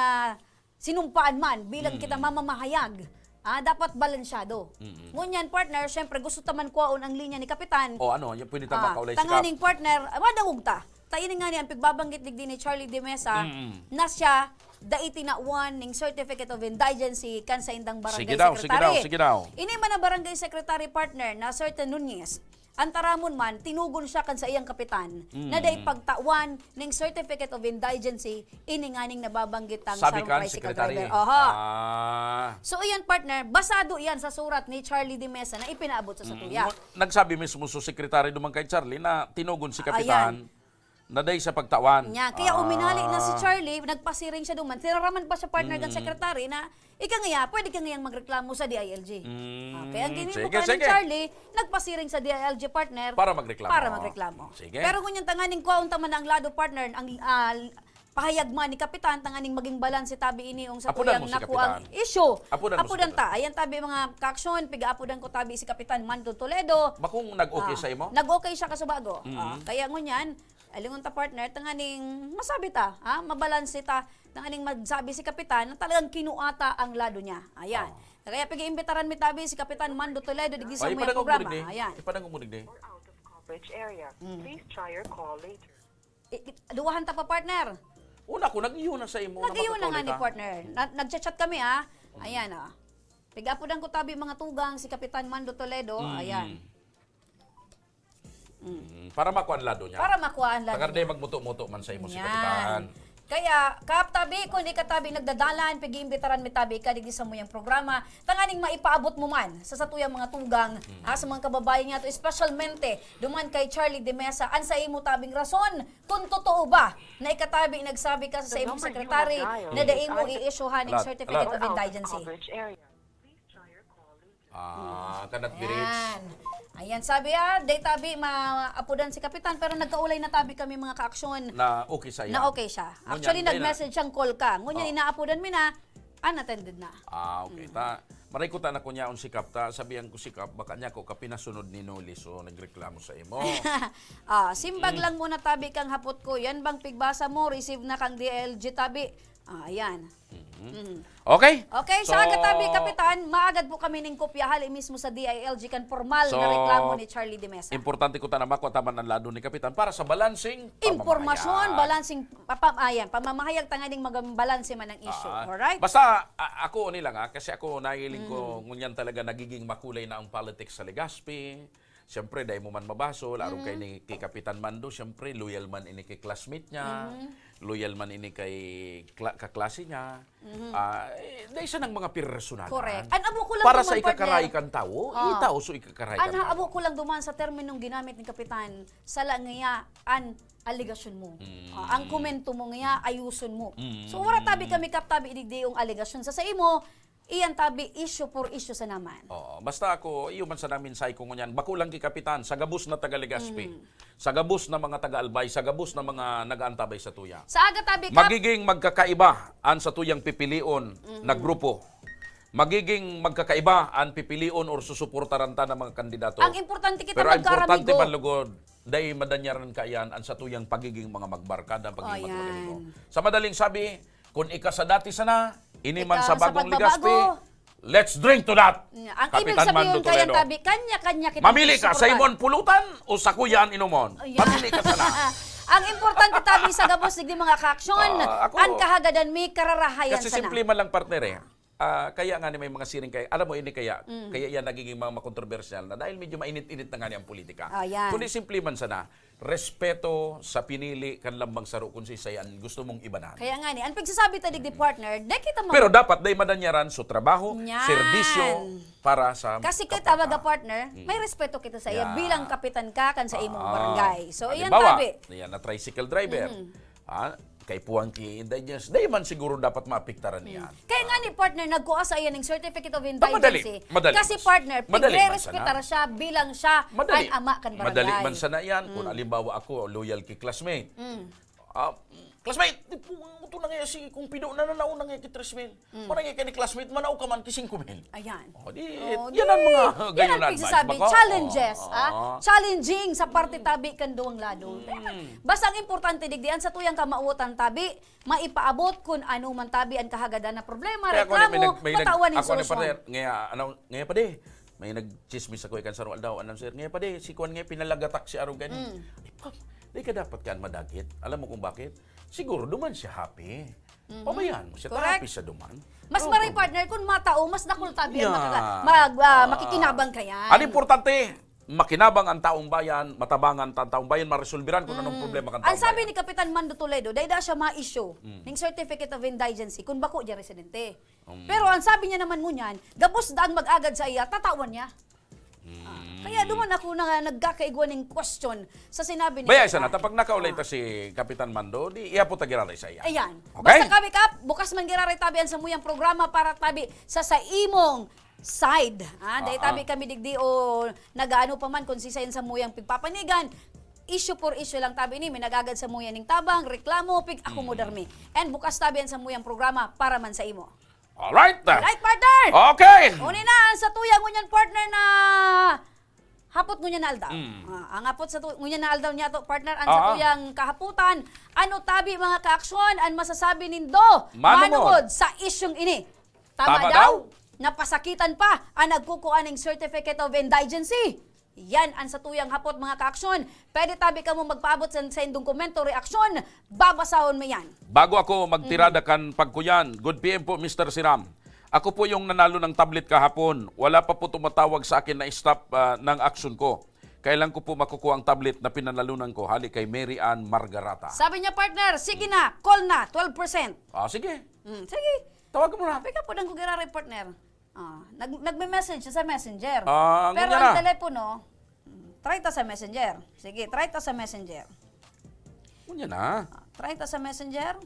sinumpaan man, bilang Mm. kita mamamahayag, ah, dapat balansyado. Mm. Ngunyan, partner, siyempre, gusto ta man kwaon ang linya ni Kapitan. O ano, yung pwede ta Ah, makaulay si Kap. tanganing, partner, ah, madangog ta. Ta ini nga ni ang pigbabanggit digdi ni Charlie de Mesa Mm. na siya dai tinawan ning Certificate of Indigency kan saindang barangay Sige daw, sige secretary. daw, sige daw. Ini man ang barangay secretary, partner, na certain Nunez. Ang taramon man, tinugon siya kan sa iyang kapitan na Mm. dai pagtawan ning Certificate of Indigency ini nganing nababanggit tang Sabi sarong kan tricycle secretary. driver. Oho. Ah. So, iyan, partner, basado iyan sa surat ni Charlie de Mesa na ipinaabot sa satuya. Mm, nagsabi mismo si Secretary duman kay Charlie na tinugon si Ayan. Kapitan na dai sa pagtawan. Nya, kaya uminali na si Ah. Charlie, nagpasiring siya duman. Tinaraman pa siya, partner, kan Mm. secretary na, ika ngaya, pwede ka ngayang magreklamo sa D I L G. Mm, Okay, ang sige, ginibo ka ni sige. Charlie, nagpasiring sa D I L G, partner, Para magreklamo. para magreklamo. Sige. Pero ngunyan, tanganing kwaon ta man ang lado, partner, ang ah, pahayag man ni Kapitan, tanganing maging balanse tabi ini yung sa Apudan tuyang mo si nakuang Kapitan. Issue. Apudan mo si Apudan Kapitan. ta. Ayan tabi mga kaaksyon, piga-apudan ko tabi si Kapitan Mando Toledo. Bakong nag-okay Ah, sa imo? Nag-okay siya kasubago. Mm. Ah, kaya ngunyan, alingon ta, partner, tanganing masabi ta, ha? Mabalanse ta, tanganing magsabi si Kapitan na talagang kinuha ta ang lado niya. Ayan. Oh. Kaya pag-iimbitaran mi tabi si Kapitan Mando Toledo digdi sa Ay, among ipadangog mo programa. digdi. Ayan. Ipadangog mo digdi. Or out of coverage area. Mm. Please try your call later. I- i- duwahan ta pa, partner. Una ko, nag-iyo na sa imo. Nag-iyo na nga ni, Makakita. Partner. Na, nag-chat-chat kami, ah. Ayan, ah. Pigapudan ko tabi mga tugang si Kapitan Mando Toledo. Mm. Ayan. Mm, para makuha ang lado niya. Para makuha ang lado Tagar niya. Di magmuto-muto man sa imo si Yan. Kapitan. Kaya, Kap Tabi, kung di ka tabi nagdadalan, pag-iimbitaran mi tabi ka digdi sa muyang programa, tanganing maipaabot mo man sa satuyang mga tugang, Mm. ha, sa mga kababayan niya to, espesyalmente duman kay Charlie de Mesa, an sa imo tabing rason, kung totoo ba na ikatabi nagsabi ka sa The imong number you sekretary have dialed na dai is mo either i-issuehan ning Alat, Certificate alat. of out of Indigency. coverage area. Please try your call later. Ah, cannot be reached. Ayan. Ayan, sabi, ah, day tabi, maapudan si Kapitan, pero nagkaulay na tabi kami mga kaaksyon Na okay sa iya. na okay siya. Ngunyan, Actually, dahil na- nag-message siyang call ka. Ngunyan, Oh. inaapudan mi na, unattended na. Ah, okay. Ta, maray ko ta na kunyaon si Kap ta, sabihan ko si Kap, baka niya ko kapinasunod ni Noli, so nagreklamo sa imo. Ah, simbag Mm. lang muna tabi kang hapot ko. Yan bang pigbasa mo, receive na kang D I L G tabi? Ah, ayan. Mhm. Mhm. Okay? Okay, sa So, aga tabi, Kapitan, maagad po kami ning kopya hali mismo sa D I L G kan formal So, na reklamo ni Charlie de Mesa. Importante ko ta na makwa ta man ang lado ni Kapitan para sa balansing Impormasyon, pamamahayag. balansing, papa, ayan, pamamahayag tanganing maging balanse man ang issue. Ah, Alright? Basta, a- ako ni lang ha, kasi ako nahiling ko, Mm. ngunyan talaga nagiging makulay na ang politics sa Legazpi. Siyempre, dai mo man mabasol, arog kay ni, kay Kapitan Mando, siyempre, loyal man ini kay classmate niya, Mhm. loyal man ini kay kla- kaklase niya. Mhm. Ah, eh, dai siya ng mga personalan. Correct. An abo ko lang Para duman, sa ikakaray partner. Kan tawo, Ah. itao sa ikakaray An Kan ha, tawo. Abo ko lang duman sa terminong ginamit ni Kapitan, sala ngiya an alegasyon mo. Mm. Ah, ang komento mo ngiya, ayuson mo. Mm. So, wala tabi kami kap tabi digdi yung alegasyon sa sa imo, iyan tabi issue for issue sa naman. Oo, basta ako, iyo man sana mensahe ko ngunyan, bako lang ki Kapitan, sa gabos na taga Legazpi, Mm. sa gabos na mga taga Albay, sa gabos na mga nag-aantabay sa tuya. Sa aga tabi kap, Magiging magkakaiba an satuyang pipilion na grupo. Magiging magkakaiba an pipilion or susuportaran ta na mga kandidato. Ang importante kita Pero ang importante magkaramigo. man lugod, dai madanyaran kaiyan an satuyang pagiging mga magbarkada, pagiging Oh, magkakaibigan. yan. Sa madaling sabi, kung ika sa dati sana, ini man Ika sa sa bagong pagbabago. Legazpi, let's drink to that! Ang Kapitan ibig sabihin Mando kaya Toledo. Tabi, kanya-kanya kita Mamili ka, sa susuportahan. Imon pulutan o sa kuyan inomon? Ayan. Mamili ka sana. Ang importante tabi sa gabos digdi mga kaaksyon, Ah, ako, an kahagadan mi kararahayan Kasi sana. Simple man lang, partner, eh. Ah, kaya nga ni may mga siring kaya, alam mo, ini kaya, Mm. kaya yan nagiging mga makontrobersyal na dahil medyo mainit-init na nga ni ang politika. Ah, yan. Kundi simple man sana, respeto sa pinili kan lambang saro kung siisay an gusto mong ibanan. Kaya nga ni, ang pagsasabi ta digdi partner, di kita mag- Pero dapat dai madanyaran so trabaho, Yan. serbisyo para sa Kasi kay kapwa. tawaga partner, Mm. may respeto kita sa iya Yan. bilang kapitan ka kan sa imong Ah, barangay. So, iyan halimbawa, tabi. Yan na tricycle driver. Mm. Ah, kay puwang ki indigence, dai man siguro dapat maapektaran niyan. Kaya nga ni partner, nagkuha sa iya ng certificate of Ta-, madali, indigency. madali. Kasi partner, Madali man pigre-respetar siya bilang siya Madali. ang ama kan barangay. Madali man sana yan. Kung Mm. halimbawa ako, loyal ki classmate. Mm. Ah, classmate, di po, ito na nga si Kung Pido na nanaon na nga ki tres mil. Mm. Muna nga kani classmate, manaw ka man ki singko mil. Ayan. O, di, Oh, yan ang mga yan gayon ang na pagsasabi, advice. Baka, Challenges, oh, ah? oh. Challenging sa parte tabi kan duwang lado. Mm. Basta ang importante digdi, an satuyang kamawotan tabi, maipaabot kun ano man tabi an kahagadan na problema, Kaya ako reklamo, may, may, may nag-, matawan ning ako ni solusyon. Partner, ngaya, ano, ngaya pa di, may nag-chismis ako ikan sarong aldaw, anong sir, ngaya pa di, si Kuan ngaya pinalagatak si Arong gani. Mm. Ay, pa, di ka dapat kaan madagit. Alam mo kung bakit? Siguro, duman siya happy. Mhm. Pabayaan mo siya, Correct. happy siya duman. Mas No maray problem. Partner kung matao, mas dakul tabi ang Yeah. makaga- mag, ah, Ah. makikinabang ka yan. Ang importante, makinabang ang taong bayan, matabangan ta ang taong bayan, maresolbiran kung anong Mm. problema kan Ang taong sabi bayan. ni Kapitan Mando Toledo, dai da siya ma-issue Mm. ning certificate of indigency kung bako dya residente. Mm. Pero ang sabi niya naman ngunyan, gabos daang mag-agad sa iya, tatawan niya. Mm. Kaya duman ako na nagkakaigwa ning question sa sinabi ni Baya, Kapitan. isa na, tapag nakaulay Ah. ta si Kapitan Mando, di iya po tagiraray sa iya. Ayan. Okay? Basta kami, Kap, bukas man giraray tabi an samuyang programa para tabi sa sa imong side. Ah, dai Ah, tabi ah. kami digdi o nagaano pa man kung sisay an samuyang pigpapanigan. Issue for issue lang tabi ni, may nagagad samuya ning tabang, reklamo, pig-akomodar Mm. mi. And bukas tabi an samuyang programa para man sa imo. Alright. Alright, partner! Okay. Uni na ang satuya ngunyan, partner, na hapot ngunyan na aldaw. Mm. Ah, ang hapot sa tu- ngunyan na aldaw niya to, partner, ang Ah. satuyang kahaputan, ano tabi, mga kaaksyon, ang masasabi nindo, Manungod. manungod sa isyong ini? Tama Tama daw? daw? Napasakitan pa ang nagkukuha ng certificate of indigency. Yan ang satuyang hapot, mga kaaksyon. Pwede tabi kamo magpaabot sa, sa indong komento, reaksyon. Babasahon mo yan. Bago ako magtirada Mm. kan pagkuyan, good P M po, Mister Siram. Ako po yung nanalo ng tablet kahapon. Wala pa po tumatawag sa akin na stop, ah, ng aksyon ko. Kailan ko po makukuha ang tablet na pinanalunan ko hali kay Mary Ann Margarata? Sabi niya, partner, sige na, call na, twelve percent. Ah, sige. Mm, sige. Tawagan mo na. Pick up po ng kugiraray, partner. Ah, nag nagme-message siya sa messenger. Ah, ang Pero unya ang na. telepono, mm, try ta sa messenger. Sige, try ta sa messenger. Unya na. Ah, try ta sa messenger.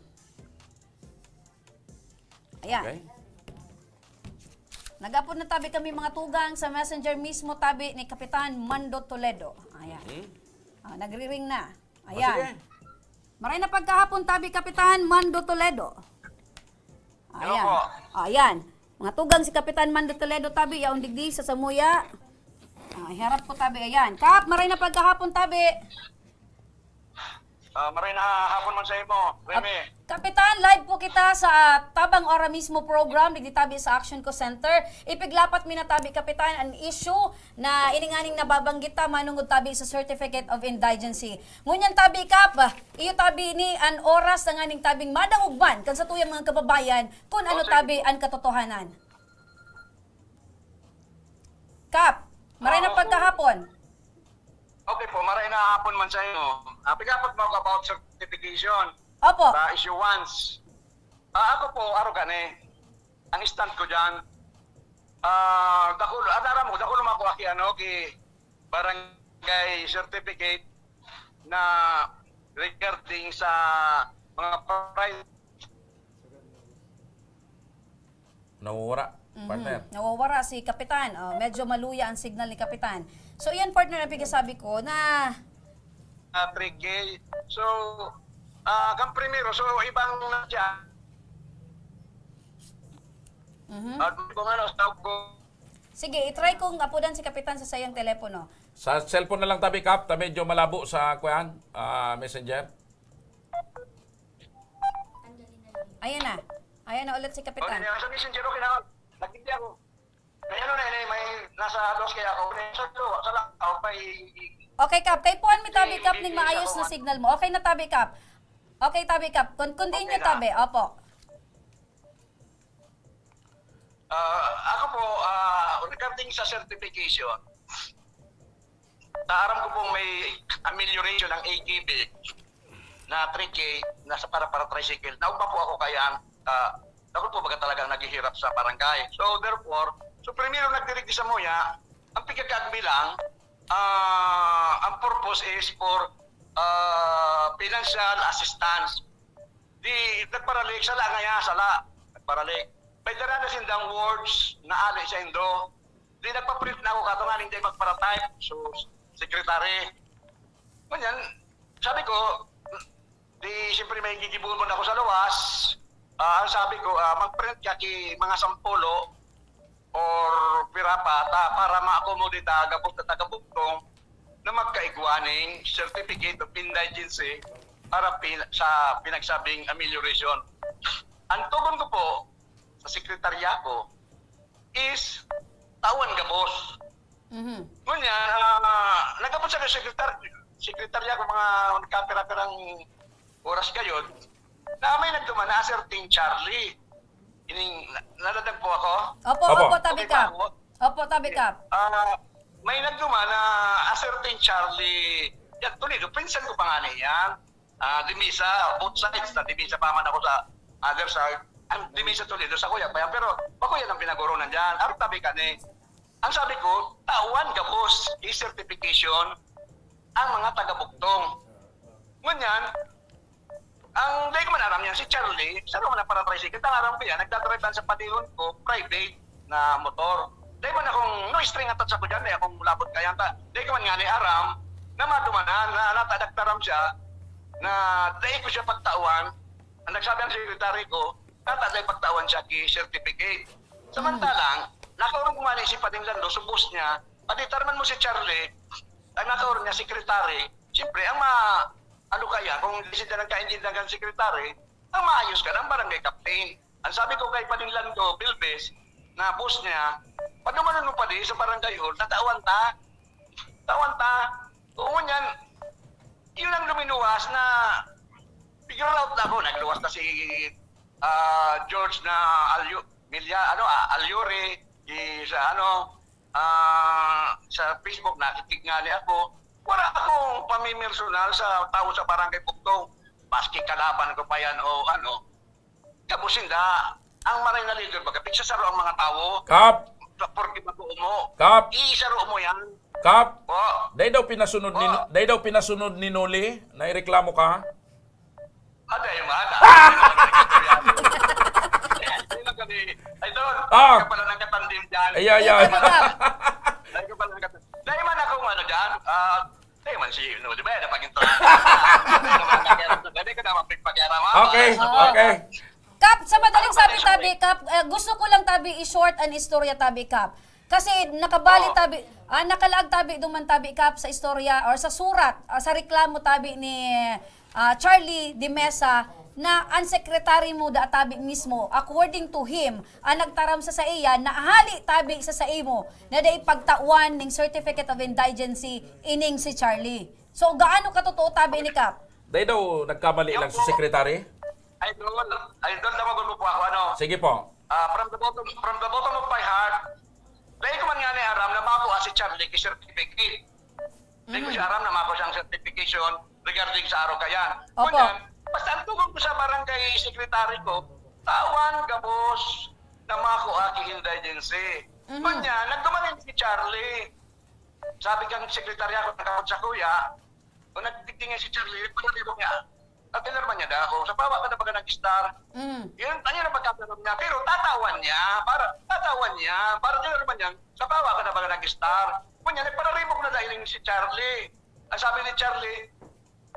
Ayan. Okay. Nag-apod na tabi kami mga tugang sa messenger mismo tabi ni Kapitan Mando Toledo. Ayan. Mhm. Ah, nagri-ring na. Ah, Ayan. sige. Maray na pagkahapon tabi Kapitan Mando Toledo. Hello Ayan. po. Ayan. Mga tugang si Kapitan Mando Toledo tabi, yaon digdi sa samuya. Ah, iharap ko tabi, ayan. Kap, maray na pagkahapon tabi. Ah, maray na hapon man sa imo, Remy. Kapitan, live po kita sa Tabang Ora Mismo program, digdi tabi sa Action Co Center. Ipiglapat mi na tabi, Kapitan, an issue na ininganing nababanggit ta, manungod tabi sa Certificate of Indigency. Ngunyan tabi, Kap, iyo tabi ni an oras na nganing tabing madangog man kan satuyang mga kababayan kun ano Oh, sige tabi po. An katotohanan. Kap, maray na Ah, pagkahapon. Okay po, maray na hapon man sa inyo. Ah, pigapot mo ako about certification Opo. sa issuance. Ah, ako po, aro gani. Ang stand ko dyan, ah, dakul, ah, aram mo, dakul mo ako aki, ano, ki barangay certificate na regarding sa mga price. Nawawara, Mhm. partner. Nawawara si Kapitan. Oh, medyo maluya ang signal ni Kapitan. So, iyan, partner, ang pigsasabi ko na Ah, three K. So, ah, kang primero, so, ibang na siya. Mhm. At kung ano, sa ko. Sige, i-try kong apudan si Kapitan sa sayang telepono. Sa cellphone na lang tabi, Kap, ta medyo malabo sa, kuyan, ah, messenger. Ayan na. Ayan na ulit si Kapitan. Okay, sa messenger, okay na. Nagkikita ako. May ano na, eh, may nasa dos kaya ako. May sa, sa lang, ako, may Okay, Kap. Kay puan mi tabi, Kap, ning maayos na signal mo. Okay na tabi, Kap. Okay, tabi, Kap. Con-, continue, Okay na. tabi. Opo. Ah, ako po, ah, regarding sa certification, ta aram ko pong may amelioration ang A K B na three K na sa para, para tricycle. Naugma po ako kaya, ah, ako po baga talagang naghihirap sa barangay. So, therefore, so primero nagdirigdi sa muya, ang pagkakaagbi lang, ah, ang purpose is for, ah, financial assistance. Di, nagparalik, sala ngaya, sala. Nagparalik. May dara na sindang words na ali sa indo. Di, nagpa-print na ako, kato nga, hindi magpara-type. So, secretary. Ngunyan, sabi ko, di, siyempre, may gigibon ako sa luwas. Ah, ang sabi ko, ah, mag-print ka ki mga sampulo or pira pa, ta, para ma-accommodate ta, gabos na taga-Bugtong na magkaigwa ning Certificate of Indigency para pin-, sa pinagsabing amelioration. Ang tugon ko po sa sekretarya ko is tawan gabos. Mhm. Ngunyan, ah, nagabot sa sekretar-, sekretarya ko mga nagkapira-pirang oras gayon, na may nagduman na a certain Charlie. Ining, na-, naladag po ako? Opo, Opo. opo, tabi Okay pa Kap. ako? Opo, tabi Kap. Ah, may nagduman na a certain Charlie. Yan, Toledo, pinsan ko pa nga niya. Ah, Dimisa, both sides na Dimisa pa man ako sa other side. Ang Dimisa Toledo, sa kuya pa yan. Pero, bako yan ang pinagoronan dyan. Ang tabi ka ni, ang sabi ko, tawan gabos, i-certification ang mga taga-Bugtong. Ngunyan, ang dai ko man aram yan, si Charlie, sa mga para tricycle, ang aram ko yan, nagdadrive lang sa padihon ko, private na motor. Dai man akong, no string attached ako dyan, dai akong labot kaya ta. Dai ko man nga ni aram, na madumanan, na nata nagtaram siya, na dai ko siya pagtawan. Ang nagsabi ang secretary ko, nata dai pagtawan siya ki certificate. Samantalang, nakaurog ko nga ni si Pading Lando, subos niya, paditarman mo si Charlie, ang nakaurog niya, secretary, siyempre, ang ma-, ano kaya, kung di siya nagkaintindihan kan secretary, ang maayos ka ng barangay captain. Ang sabi ko kay Pading Lando Bilbes, na boss niya, "Padumanon mo pa di sa barangay hall, tatawan ta. Tawan ta." Oo, ngunyan, yun ang luminuwas na figure out na ako. Nagluwas na si, ah, George na Alyo-, Milya-, ano, ah, Alyuri, di sa, ano, ah, sa Facebook, nakikigngali ako. Wala akong pamimersonal sa tao sa Barangay Bugtong. Maski kalaban ko pa yan o ano, gabos sinda. Ang maray na leader, baga, pigsasaro ang mga tao. Kap! Porke mag-uumo. Kap! Iisaro mo yan. Kap! Po. Dai daw pinasunod ni, Po. dai daw pinasunod ni Noli, naireklamo ka? Ah, dai man. Dai man kami. Ay, doon. Ah. Dai ka pala nagkatandim dyan. Ay, ay, ay. Dai ka pala nagkatandim. Dai man akong ano dyan. Ah, dai man si, no, di ba? Napag-intro. Dai ka naman pagpakialam, ha? Okay, Ah. okay. Kap, sa madaling Ano ba sabi, yung tabi, Kap, eh, gusto ko lang, tabi, i-short an istorya, tabi, Kap. Kasi nakabali, Oh. tabi, ah, nakalaag, tabi, duman, tabi, Kap, sa istorya or sa surat, ah, sa reklamo, tabi, ni, ah, Charlie de Mesa, na ang secretary mo, da, tabi, mismo, according to him, ang nagtaram sa saiya, na hali, tabi, sa saimo, na dai pagtawan ning Certificate of Indigency ining si Charlie. So, gaano katotoo, tabi, ni Kap? Dai daw nagkamali Yung lang si po. secretary? Idol, idol, tawag mo po ako, ano? Sige po. Ah, from the bottom, from the bottom of my heart, dai ko man nga ni aram na makuha si Charlie ki certificate. Di ko siya aram na mako siyang certification regarding sa Arocayan. Opo. Ngunyan, basta ang tugon ko sa barangay secretary ko, tawan gabos na mako aki indigency. Mhm. Ngunyan, nagduman si Charlie. Sabi kang sekretarya ko, nagkakot sa kuya, o nagtigtingin si Charlie, nagpalibog niya. At tinarman niya daw ako, sa pawa ka na baga nag-star. Mm. Yun, ayun ang pagkakaroon niya. Pero tatawan niya, para, tatawan niya, para tinarman niya, sa pawa ka na baga nag-star. Kunya, nagpararibog na dahil si Charlie. Ang sabi ni Charlie,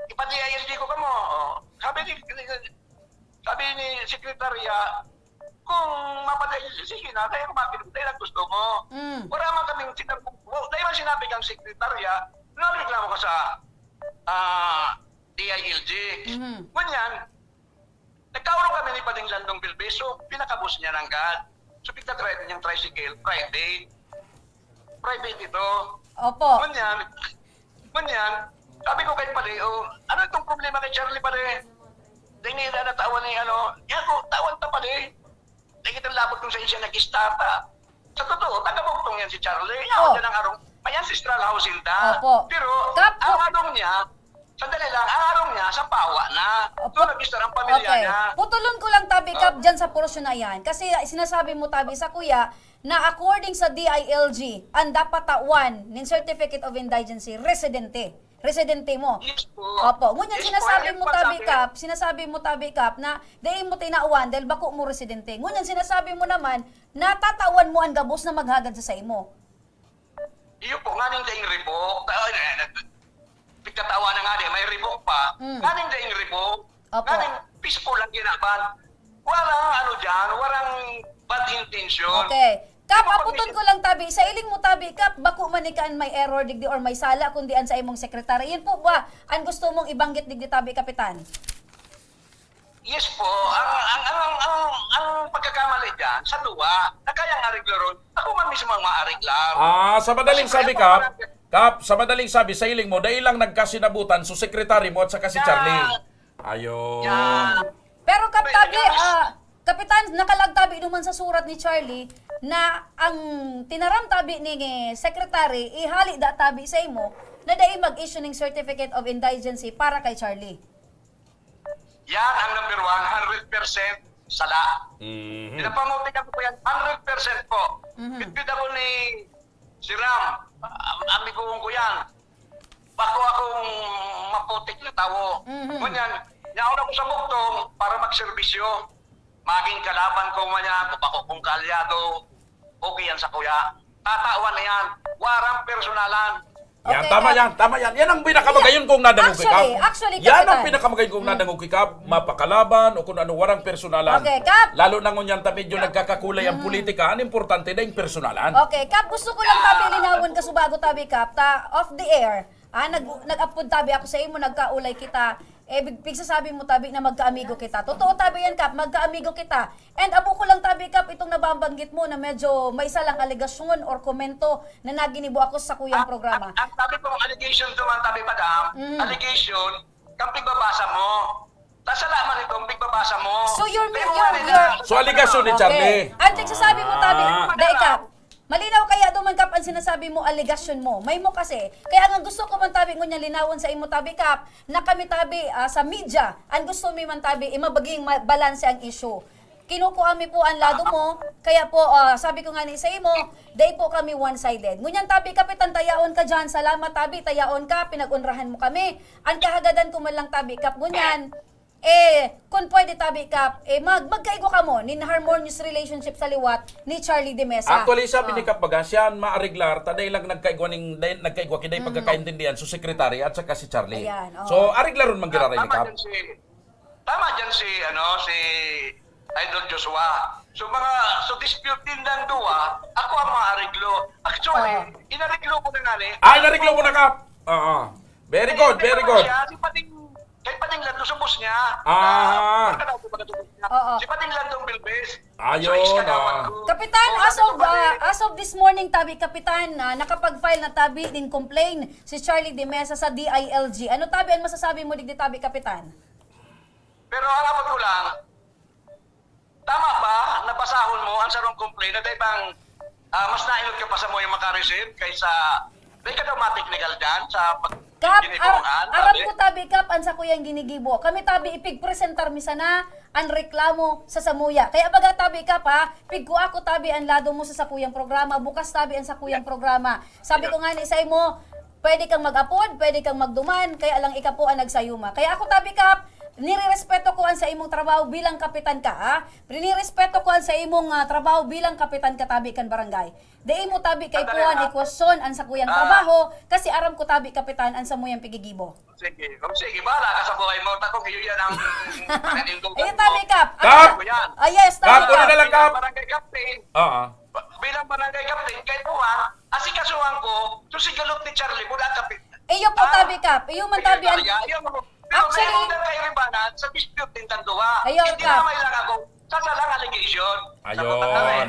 "Ipati-I L G ko kamo." Oh. Sabi ni, sabi ni sekretarya, "Kung mapati-I L G, sige na, kaya ko mapinag, kaya lang gusto mo." Mm. Wala man kaming sinab-, wa-, dahil man sinabi kang sekretarya, nagreklamo ka sa, ah, D I L G. Mhm. Ngunyan, nagkaurong kami ni Pading Landong Bilbiso, pinakabus niya ng God. So, pigta-drive niyang tricycle, private. Private ito. Opo. Ngunyan, ngunyan, sabi ko kay Padi, "Oh, ano itong problema kay Charlie, Padi? Di niya na natawan ni ano, yan ko, tawan ta, Padi." Dai kitang labot kung saan siya nag-start, ah. Sa totoo, taga-Bugtong yan si Charlie. Yaon Oh. siya ng arong, may ancestral house in the. Opo. Pero, Kap, ang pu- arong niya, sandali lang, ang arong niya, sa pawa na. Opo. Doon nag-start ang pamilya Okay. niya. Putulon ko lang, tabi, Kap, Oh. dyan sa portion na yan. Kasi sinasabi mo, tabi, sa kuya, na according sa D I L G, ang dapat tawan nin Certificate of Indigency, residente. Residente mo. Yes po. Opo. Ngunyan, Yes po, sinasabi yes mo, po, tabi, sabi. Kap, sinasabi mo, tabi, Kap, na dai mo tinawan dahil bako mo residente. Ngunyan, sinasabi mo naman na tatawan mo ang gabos na maghagad sa saimo. Iyo po, nganing daing ribok. Ta-, ay, eh, nag-, pigkatawa na nga di, may ribok pa. Mm. Nganing daing ribok. Opo. Nganing peaceful lang ginaban. Walang ano dyan, walang bad intention. Okay. Kap, Di ba, aputon pag ko lang, tabi. Sa iling mo, tabi, Kap, bako man ni kan may error digdi or may sala, kundi an sa imong sekretary. Yun po ba ang gusto mong ibanggit digdi, tabi, Kapitan? Yes po. Ang, ang, ang, ang, ang pagkakamali dyan, sa duwa, na kayang ariglaron, ako man mismo ang maariglar. Ah, sa madaling Kasi sabi, kaya Kap, pa Kap, sa madaling sabi, sa iling mo, dai lang nagkasinabutan, so sekretary mo at saka si Yan. Charlie. Ayun. Yan. Pero, Kap, May tabi, nagkakis- ah, Kapitan, nakalag tabi naman sa surat ni Charlie na ang tinaram tabi ni Secretary, ihali da tabi sa imo, na dai mag-issue ning Certificate of Indigency para kay Charlie. Yan ang number one, hundred percent sala. Mhm. Pinapamuti ko po yan, hundred percent po. Mhm. Bitbit ako ni si Ram, am-, amigoon ko yan. Bako akong maputik na tawo. Mhm. Ngunyan, yaon ako sa Bugtong para magserbisyo. Maging kalaban ko man yan, o bako kong kaalyado, okay yan sa kuya. Tatawan na yan. Warang personalan. Yan, Okay, tama Kap. yan, tama yan. Yan ang pinakamagayon kong nadangog kay Kap. Actually, actually, Yan ang Kapitan. pinakamagayon kong Mm. nadangog kay Kap. Mapakalaban o kung ano, warang personalan. Okay, Kap. Lalo na ngunyan ta medyo nagkakakulay ang Mm. politika. Ang importante na yung personalan. Okay, Kap, gusto ko lang tabi linawon kaso bago tabi, Kap, ta off the air. Ah, nag-, nag-apod tabi ako sa imo, nagkaulay kita. Eh, big-, pigsasabi mo tabi na magkaamigo kita. Totoo tabi yan, Kap, magkaamigo kita. And abo ko lang tabi, Kap, itong nababanggit mo na medyo may isa lang alegasyon or komento na naginibo ako sa kuyang Ang, programa. ang, ang sabi kong allegation to man, tabi, madam, Mm. allegation, kang pigbabasa mo. Tasala man itong pigbabasa mo. So, you're, Pero you're, wala na. you're So, alegasyon ni Okay. Charlie. Ang nagsasabi mo, tabi, Ah. dai, Kap. Malinaw kaya duman, Kap, ang sinasabi mo, alegasyon mo. May mo kasi. Kaya nga gusto ko man tabi ngunyan linawon sa imo tabi, Kap, na kami tabi, ah, sa media, ang gusto mi man tabi, imabaging ma-, balanse ang issue. Kinukua mi po ang lado mo, kaya po, ah, sabi ko nga ni sa imo, dai po kami one-sided. Ngunyan tabi, Kapitan, tayaon ka dyan. Salamat tabi, tayaon ka, pinag-onrahan mo kami. Ang kahagadan ko man lang tabi, Kap, ngunyan, Eh, kun pwede tabi, Kap, eh, mag-, magkaigwa kamo nin harmonious relationship sa liwat ni Charlie de Mesa. Actually, sabi ni Oh. Kap baga, siya ang maariglar, ta dai lang nagkaigwa ning, dai, nagkaigwa ki dai Mm. pagkakaintindihan, so secretary at saka si Charlie. Ayan, oh. So, ariglaron man giraray ni Tama Kap. dyan si, tama dyan si, ano, si Idol Joshua. So, mga, so dispute din ng duwa, ako ang maariglo. Actually, Oh. inariglo ko na nga ni. Ah, inariglo mo na, Kap? Oo. Very good, Pero very good. siya, si Pating Kay Pading Landong, subos niya. Ah. Na, pagkatapos, pagkatapos niya. Oo. Si Pading Landong Bilbis. Ayun, So, is kagawad ah. ko. Kapitan, Oh, as of, Kapitan. ah, as of this morning, tabi, Kapitan, ah, nakapag-file na tabi nin complaint si Charlie de Mesa sa D I L G. Ano tabi ang masasabi mo digdi tabi, Kapitan? Pero ang abot ko lang, tama ba na basahon mo ang sarong complaint na dai bang, ah, mas nainot ka pa sa mo yung makareceive kaysa Di ka daw ma-technical dyan sa pag-, Kap, ar-, aram ko tabi, Kap, an sakuyang ginigibo. Kami tabi, ipigpresentar mi sana an reklamo sa samuya. Kaya baga tabi, Kap, ha, pigkua ko tabi an lado mo sa sakuyang programa, bukas tabi an sakuyang programa. Sabi ko nga ni sa imo, pwede kang mag-apod, pwede kang magduman, kaya lang ika po ang nagsayuma. Kaya ako tabi, Kap, nirerespeto ko an sa imong trabaho bilang kapitan ka, ha? Nirerespeto ko an sa imong, ah, trabaho bilang kapitan ka tabi kan barangay. Dai mo tabi kaipuhan, ikwestiyon an sakuyang trabaho, kasi aram ko tabi, Kapitan, an samuyang pigigibo. Sige. O, sige, bahala ka sa buhay mo. Takong iyo yan ang, ang indulgan mo. Iyo tabi, Kap. Kap! Ako yan. Ah, yes, tabi, Kap. Kap, una na lang, Kap. Bilang barangay captain, Oo. ba-, bilang barangay captain, kaipuhan, asikasuhan ko, to si galot ni Charlie, mula kapit. Iyo po, tabi, Kap. Iyo man tabi, an-, Iyo mo. Pero Actually, kaya kairibanan sa dispute din tanduha. Iyo, Kap. Hindi na may lang ako. Sa salang allegation. Ayun.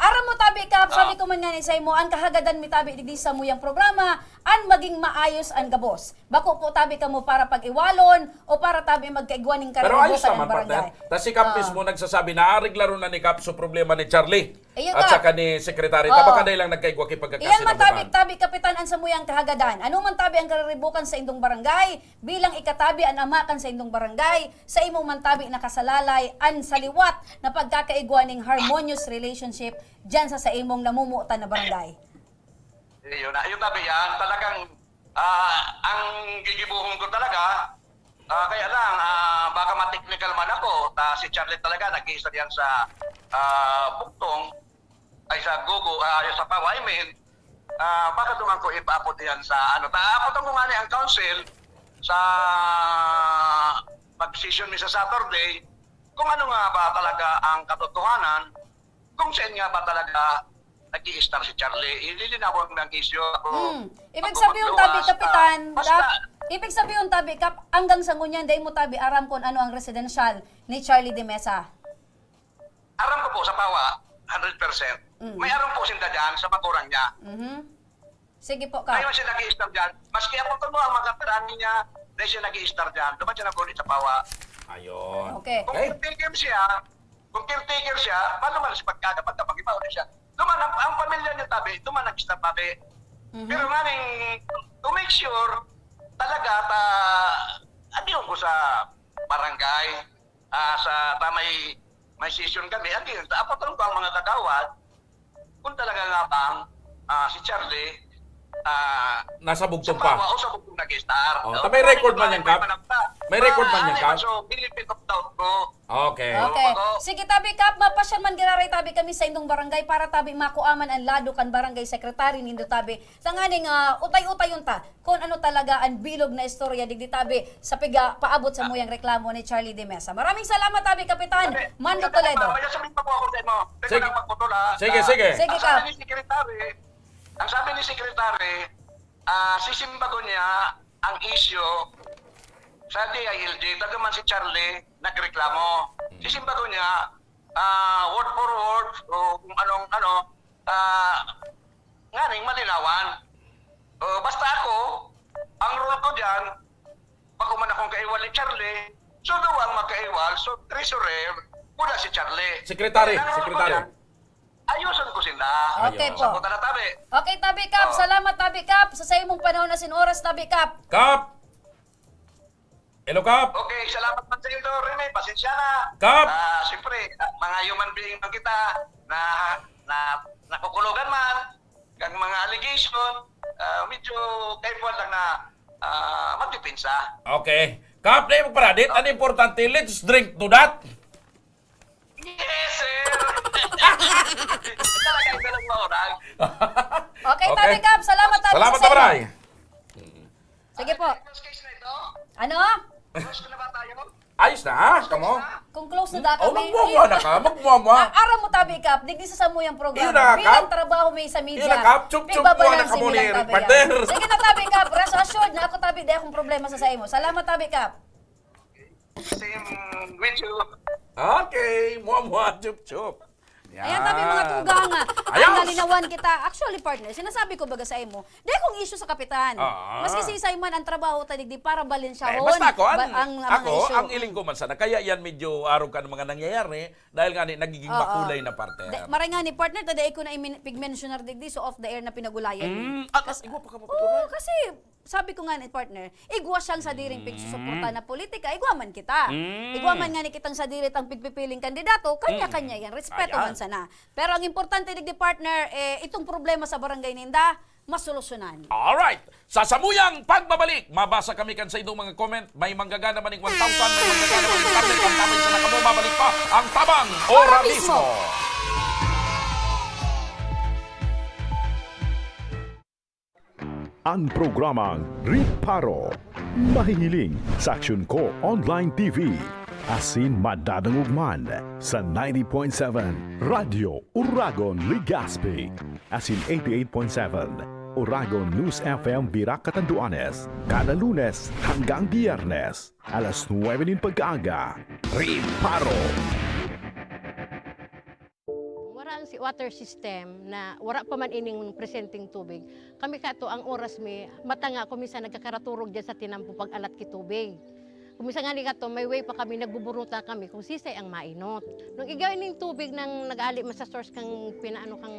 Aram mo tabi, Kap, sabi ko man nga ni sa imo, ang kahagadan mi tabi digdi sa muyang programa, an maging maayos an gabos. Bako po tabi kamo para pag-iwalon o para tabi magkaigwa ning Pero ayos karanibokan naman, ang barangay. Partner. Ta si Kap mismo nagsasabi na areglaro na ni Kap so problema ni Charlie Ayun, at Kap. Saka ni Secretary. Oo. Tabaka dahil lang nagkaigwa kay pagkakasi Iyan man tabi, tabi, Kapitan, an samuyang kahagadan. Ano man tabi ang kararibokan sa indong barangay, bilang ikatabi an ama kan sa indong barangay, sa imo man tabi nakasalalay an saliwat na pagkakaigwa ning harmonious relationship diyan sa, sa imong namumutan na barangay? Yun na, yung tabi yan, talagang, ah, ang gigibuhon ko talaga, ah, kaya lang, ah, baka ma-technical man ako, ta si Charlie talaga nag-iistoryan sa, ah, buktong, ay sa gugo, ah, sa pawa, I mean, ah, baka duman ko ipaapod yan sa ano. Ta, apodan ko nga ni ang council sa pag-session mi sa Saturday, kung ano nga ba talaga ang katotohanan, kung saan nga ba talaga nag-i-star si Charlie. Ililinawan ng isyu ako. Hmm. Ibig Ako sabihin, magluwas, tabi, Kapitan, ah, basta Kap, ibig sabihin, tabi, Kap, hanggang sa ngunyan, dai mo tabi aram kung ano ang residential ni Charlie de Mesa. Aram ko po sa Pawa, hundred percent. Mm. May aram po sinda dyan sa magulang niya. Mhm. Sige po, Kap. Ayaw siya nag-i-star dyan. Maski ako to mo, ang mga karani niya, dahil siya nag-i-star dyan, duman siya nag-ulit sa Pawa. Ayun. Okay. Kung Okay. caretaker siya, kung caretaker siya, paano man siya pagkada, pagkapag-iba ulit siya? Duman, ang, ang pamilya niya tabi, duman nag-star tabi. Mhm. Pero maning, to make sure, talaga, ta, adihon ko sa barangay, ah, sa, ta may, may session kami, adihon, ta, apoton ko ang mga kagawad, kung talaga nga bang, ah, si Charlie, ah, Nasa bugtong sa pa. Pawa o sa bugtong nag-star. Oh, Oo, ta may record man yan, Kap? May record man yan, Kap? So, benefit of doubt ko. Okay. Okay. Oo. Sige, tabi, Kap, mapasyal man giraray tabi kami sa indong barangay para tabi makuaman ang lado kan barangay secretary nindo tabi. Tanganing, ah, utay-utayon ta kung ano talaga ang bilog na istorya digdi tabi sa piga paabot sa muyang reklamo ni Charlie de Mesa. Maraming salamat tabi, Kapitan Mando Toledo. Mamaya sabihin pa po ako sa imo. Pwede Sige. lang magputol, ha? Sige, Ah, sige. Sige, ang sabi Kap. ni Secretary, ang sabi ni Secretary, ah, sisimbagon niya ang isyu sa D I L G. Taga man si Charlie nagreklamo. Hmm. Sisimbagon niya, ah, word for word, o kung anong ano, ah, nganing malinawan. O, basta ako, ang role ko dyan, pag uman akong kaiwal ni Charlie, so duwang magkaiwal, so treasurer, muna si Charlie. Secretary, Ang role ko secretary. dyan, ayuson ko sila. Okay Ayun. po. Sa punta na tabi. Okay, Tabi Kap. Oh. Salamat, Tabi Kap, sa, sa imong panahon na sin oras, Tabi Kap. Kap! Hello, Kap! Okay, salamat man sa iyo, Rene. Pasensya na. Kap! Ah, siyempre, ah, mga human being man kita na, na nakukulogan man, kang mga allegation, ah, medyo kaipuhan lang na, ah, magdepensa. Okay. Kap, di mo paradit. Ang importante, let's drink to that. Yes, sir! Talaga, isa lang maurag. Okay, Okay. Tabi Kap. Salamat, Tabi, Salamat, sa Tabray. Sige po. Close case na ito? Ano? Close ko na ba tayo? Ayos na, ha? Close Kamo? case na? Kung close na da Oh, kami, magmuha-muha na ka. Magmuha-muha. Ah, aram mo, Tabi Kap, digdi sa samuyang programa, Yun na, bilang Kap. trabaho may sa media, Yun na, Kap. Chup-chup, pigbabalanse kuha na kamo mi ni lang, Tabi, partner. ah. Sige na, Tabi Kap. Rest assured na ako, Tabi, di akong problema sa sa imo. Salamat, Tabi Kap. Same with you. Okay, mua-mua, chup-chup. Ayan, tabi mga tugang, ah, Ayos! Nalinawan kita. Actually, partner, sinasabi ko baga sa imo, di akong issue sa kapitan. Ah. Maski si Isay man, ang trabaho ta digdi para balensyahon Eh, basta ako, ang, ba-, ang, ang mga ako, issue. Ang iling ko man sana, kaya yan medyo arog ka ng mga nangyayari, dahil nga ni, nagiging Oo. makulay na, partner. Da-, maray nga ni, partner, ta dai ko na imin-, pigmensyonar digdi, so off the air na pinagulayan. Mm, ah, tas igwa pa ka Oo, mapatuloy. kasi sabi ko nga ni partner, igwa siyang sadiring Mm. pigsusuporta na politika, igwa man kita. Mm. Igwa man nga ni kitang sadiri tang pigpipiling kandidato, kanya-kanya Mm. yan, respeto Ayan. man sana. Pero ang importante digdi partner, eh, itong problema sa barangay ninda, masolusyonan. Alright! Sa samuyang pagbabalik, mabasa kami kan sa inyong mga comment. May manggagana man ning one thousand, may manggagana man ning tablet, ang tablet sa nakamo, mabalik pa ang Tabang Ora Ora Mismo. Mismo. Ang programang Riparo, mahihiling sa Aksyon Ko Online T V, asin madadangog man sa ninety point seven Radyo Uragon, Legazpi, asin eighty-eight point seven Uragon News F M, Virac, Catanduanes, kada Lunes hanggang Biyernes, alas nuebe nin pagkaaga. Riparo! Wara ang si-, water system na wara pa man ining presenteng tubig. Kami kato, ang oras mi, mata nga ako minsan nagkakaraturog diyan sa tinampo pag-alat ki tubig. Kung minsan nga ni kato, may way pa kami, nagbuburuta kami kung sisay ang mainot. Nung igay ning tubig nang nag-aali man sa source kang pinaano kang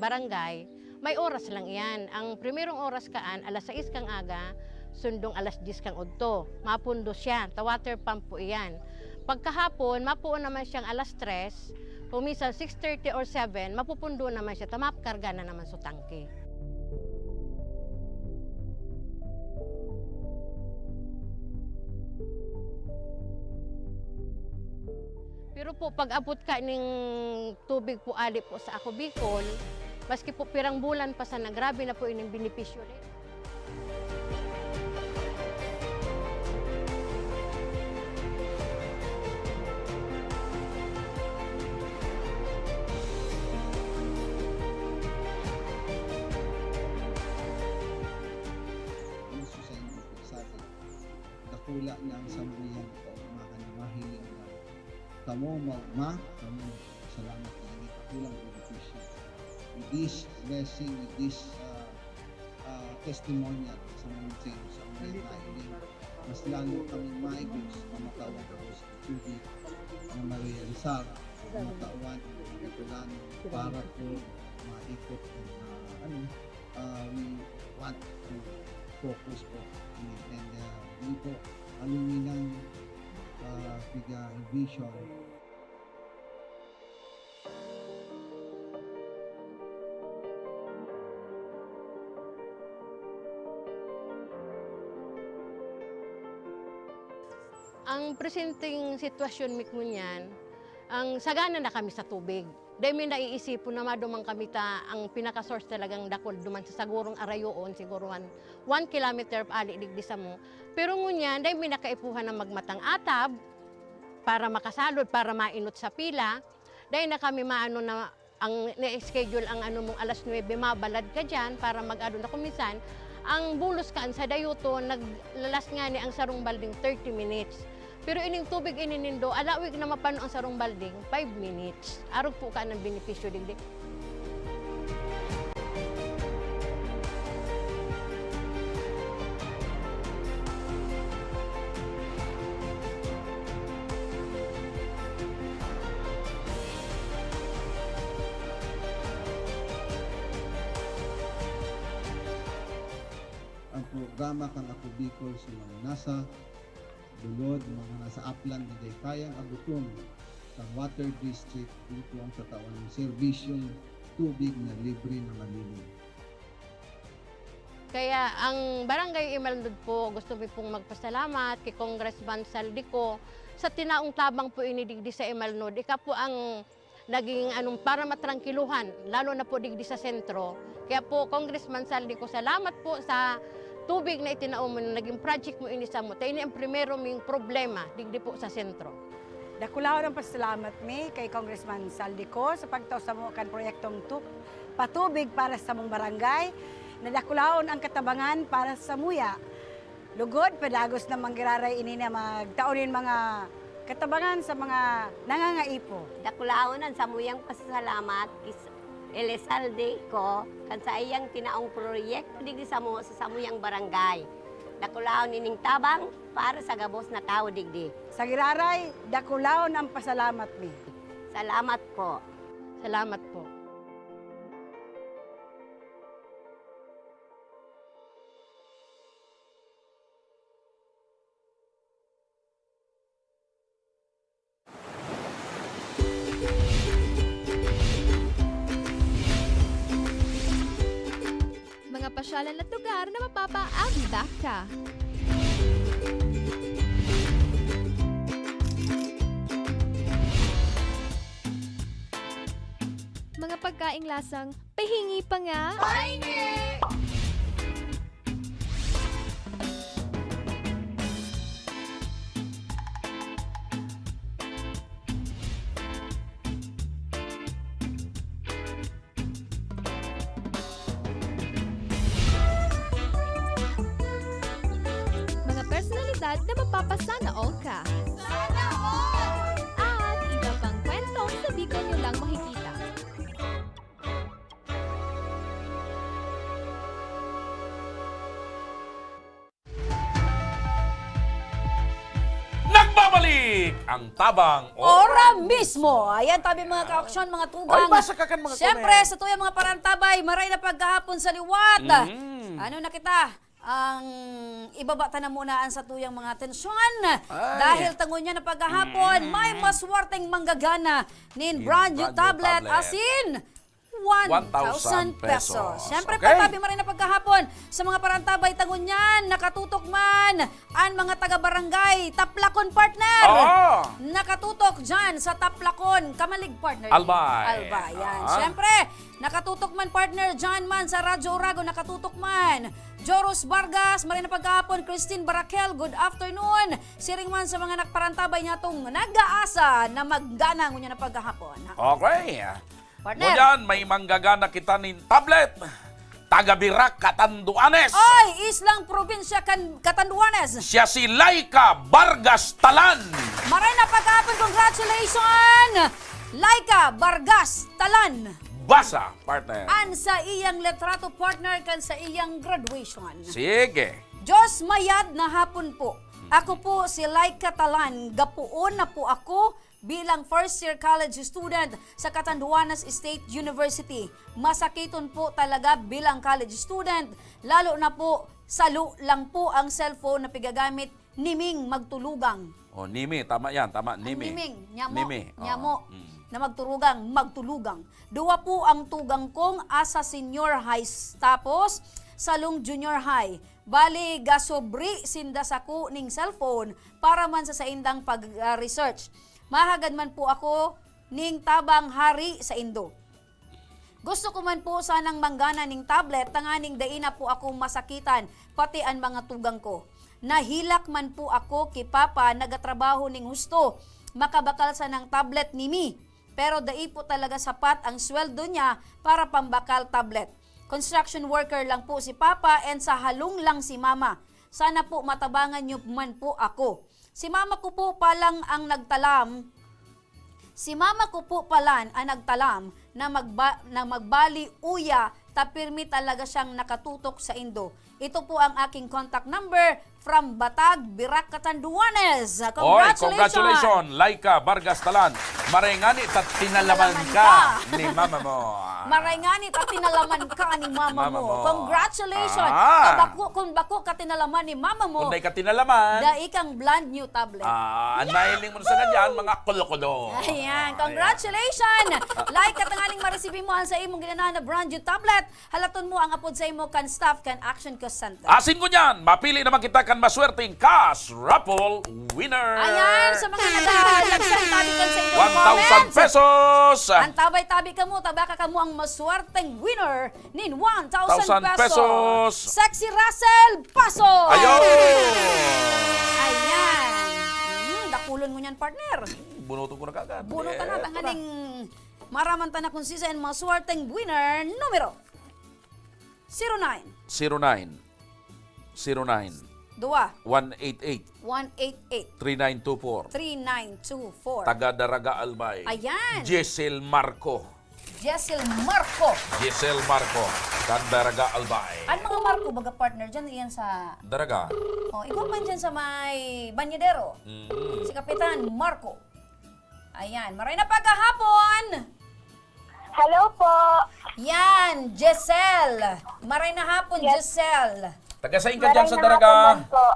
barangay, may oras lang iyan. Ang primerong oras kaan, alas sais kang aga, sundong alas dyes kang udto. Mapundo siya, ta water pump po iyan. Pagkahapon, mapuon naman siyang alas tres, kung minsan six thirty or seven, mapupundo naman siya, ta makarga na naman sa tangke. Pero po, pag-abot ka ning tubig po ali po sa Ako Bicol, maski po pirang bulan pa sana, grabe na po ining benepisyo rin. Ang susayin ko po sa atin, dakula na ang sambuyan ko, mga na mahiling na kamo, ma-, ma-, kamo, salamat na ini, dakulang benepisyo. With this blessing, with this, ah, ah, testimonial sa mga sa mga nailing, mas lalo kaming maigos na matawan ako sa tubig na marealisar, na matawan ang mga katulan para po maikot ang, ah, ano, ah, we want to focus po. And, ah, yun po, aluminan, ah, piga vision. Ang presenteng sitwasyon mi ngunyan, ang sagana na kami sa tubig. Dai mi naiisipon na maduman kami ta ang pinaka-source talagang dakul duman sa sagurong arayoon, siguro one, one kilometer pa ali digdi samo. Pero ngunyan, dai mi na kaipuhan na magmatang atab para makasalod, para mainot sa pila. Dai na kami maano na ang na-schedule ang ano mong alas nuebe, mabalad ka diyan para mag-ano na. Kung minsan, ang bulos kaan sa dayuton, naglalas ngani ang sarong balding thirty minutes. Pero ining tubig ini nindo, alawig na mapano ang sarong balding, five minutes. Arog po ka ng benepisyo digdi. Ang programa kan Ako Bicol sa mga nasa bulod, mga nasa aplan na dai kayang abuton kan water district, dito ang tatawan ng serbisyong tubig na libre na malinis. Kaya ang Barangay Imalnod po, gusto mi pong magpasalamat kay Congressman Zaldy Co sa tinaong tabang po ini digdi sa Imalnod. Ika po ang naging anong para matrangkiluhan, lalo na po digdi sa sentro. Kaya po, Congressman Zaldy Co, salamat po sa tubig na itinao mo na naging project mo ini samo. Ta ini ang primero ming problema digdi po sa sentro. Dakulaon ang pasalamat mi kay Congressman Zaldy Co sa pagtao samo kan proyektong tu-, patubig para sa samong barangay. Nadakulaon ang katabangan para sa samuya. Lugod, padagos na manggiraray ini na magtao nin mga Katabangan sa mga nangangaipo. Dakulaon an samuyang pasasalamat ki Elizalde Co kan saiyang tinaong proyekto digdi samo sa samuyang barangay. Dakulaon ining tabang para sa gabos na tawo digdi. Sa giraray, dakulaon an pasalamat mi. Salamat po. Salamat po. Mga pasyalan at lugar na mapapaabot ka. Mga pagkaing lasang pahingi pa nga. Pahingi! Mga personalidad na mapapasana all ka. Sana all! At iba pang kwentong sa Bicol nyo lang makikita. Nagbabalik ang Tabang Ora Mismo. Ayan, tabi mga ka-aksyon, mga tugang. Ay, basa ka kan mga Siyempre, comment. Sa tuyang mga parantabay, maray na pagkahapon sa liwat. Mm. Ano na kita? Ang ibaba ta na muna ang sa tuyang mga atensyon. Ay. Dahil tangon niya na paghahapon, Mm. may maswerteng manggagana nin Nin brand new brand new tablet, tablet. Asin one thousand pesos. One thousand pesos. Siyempre Okay. po, tabi mo rin na pagkahapon sa mga parantabay tangon niyan, nakatutok man ang mga taga-barangay Taplakon, partner. Oo. Nakatutok dyan sa Taplakon, Camalig, partner. Albay. Albay, yan. Ah. Siyempre, nakatutok man, partner, dyan man sa Radyo Oragon, nakatutok man. Joros Vargas, maray na pagkahapon. Christine Barakel, good afternoon. Siring man sa mga nagparantabay niya tong nag-aasa na maggana ngunyan na pagkahapon. Okay. Partner. Ngunyan, may manggagana kita nin tablet. Taga Virac, Catanduanes. Ay, islang probinsya kan Catanduanes. Siya si Laika Vargas Talan. Maray na pagkahapon, congratulations, Laika Vargas Talan. Basa, partner. An sa iyang litrato, partner, kan sa iyang graduation. Sige. Diyos mayad na hapon po. Ako po si Laika Talan. Gapoon na po ako bilang first year college student sa Catanduanes State University. Masakiton po talaga bilang college student, lalo na po salo lang po ang cellphone na pigagamit niming magtulugang. Oh, nimi, tama yan, tama, Ang nimi. niming, nyamo, Nimi, oo. nyamo, Mm. na magturugang, magtulugang. Duwa po ang tugang kong asa senior high s-, tapos salong junior high. Bali, gasobri sinda sako ning cellphone para man sa saindang pag, ah, research. Mahagad man po ako ning tabang hari saindo. Gusto ko man po sanang manggana ning tablet tanganing dai na po ako masakitan, pati an mga tugang ko. Nahilak man po ako ki Papa, nagatrabaho ning husto, makabakal sanang tablet nimi. Pero dai po talaga sapat ang sweldo niya para pambakal tablet. Construction worker lang po si Papa and sa halong lang si Mama. Sana po matabangan niyo man po ako. Si mama ko po palan ang nagtalam, si mama ko po palan ang nagtalam na magba-, na magbali uya ta pirmi talaga siyang nakatutok saindo. Ito po ang aking contact number from Batag, Virac, Catanduanes. Oy, Congratulations! Congratulations, Laika Vargas Talan. Maray ngani ta tinalaman Tinalaman ka ka. ni mama mo. Maray ngani ta tinalaman ka ni mama Mama mo. mo. Congratulations! Ah. Kabako, kung bako ka tinalaman ni mama mo, Kung dai ka tinalaman. dai kang brand new tablet. Ah, ang mahiling mo na sa ganyan, mga kulo-kulo. Ayan, Ah, congratulations! Laika tanganing maresibi mo ang sa imong ginanahan na brand new tablet. Halaton mo ang apod sa imo kan staff kan Action Call Center. Asin ko niyan, mapili naman kita kan maswerteng cash raffle winner. Ayan, sa mga naga-, nag-send tabi kan sa inyong One thousand comments. pesos. Ang tabay-tabi kamo, tabaka kamo ang maswerteng winner nin one thousand Thousand pesos. pesos. Sexy Russell Paso. Ayo! Ayan. Hmm, dakulon mo niyan, partner. Bunuton ko na kagad. Bunutan na, Eh, tanganing maraman ta na kung sisay ang maswerteng winner numero. Zero nine. Zero nine. Zero nine. Dua. One eight eight. One eight eight. Three nine two four. Three nine two four. Taga Daraga, Albay. Ayan. Giselle Marco. Giselle Marco. Giselle Marco. Kan Daraga, Albay. Ang mga Marco, baga partner dyan, iyan sa Daraga. Oh, ikaw man dyan sa may Banyadero. Mm. Si Kapitan Marco. Ayan. Maray na pagkahapon. Hello po. Yan, Giselle. Maray na hapon, Yes. Giselle. Taga sain ka dyan sa Maray na Daraga? hapon man po.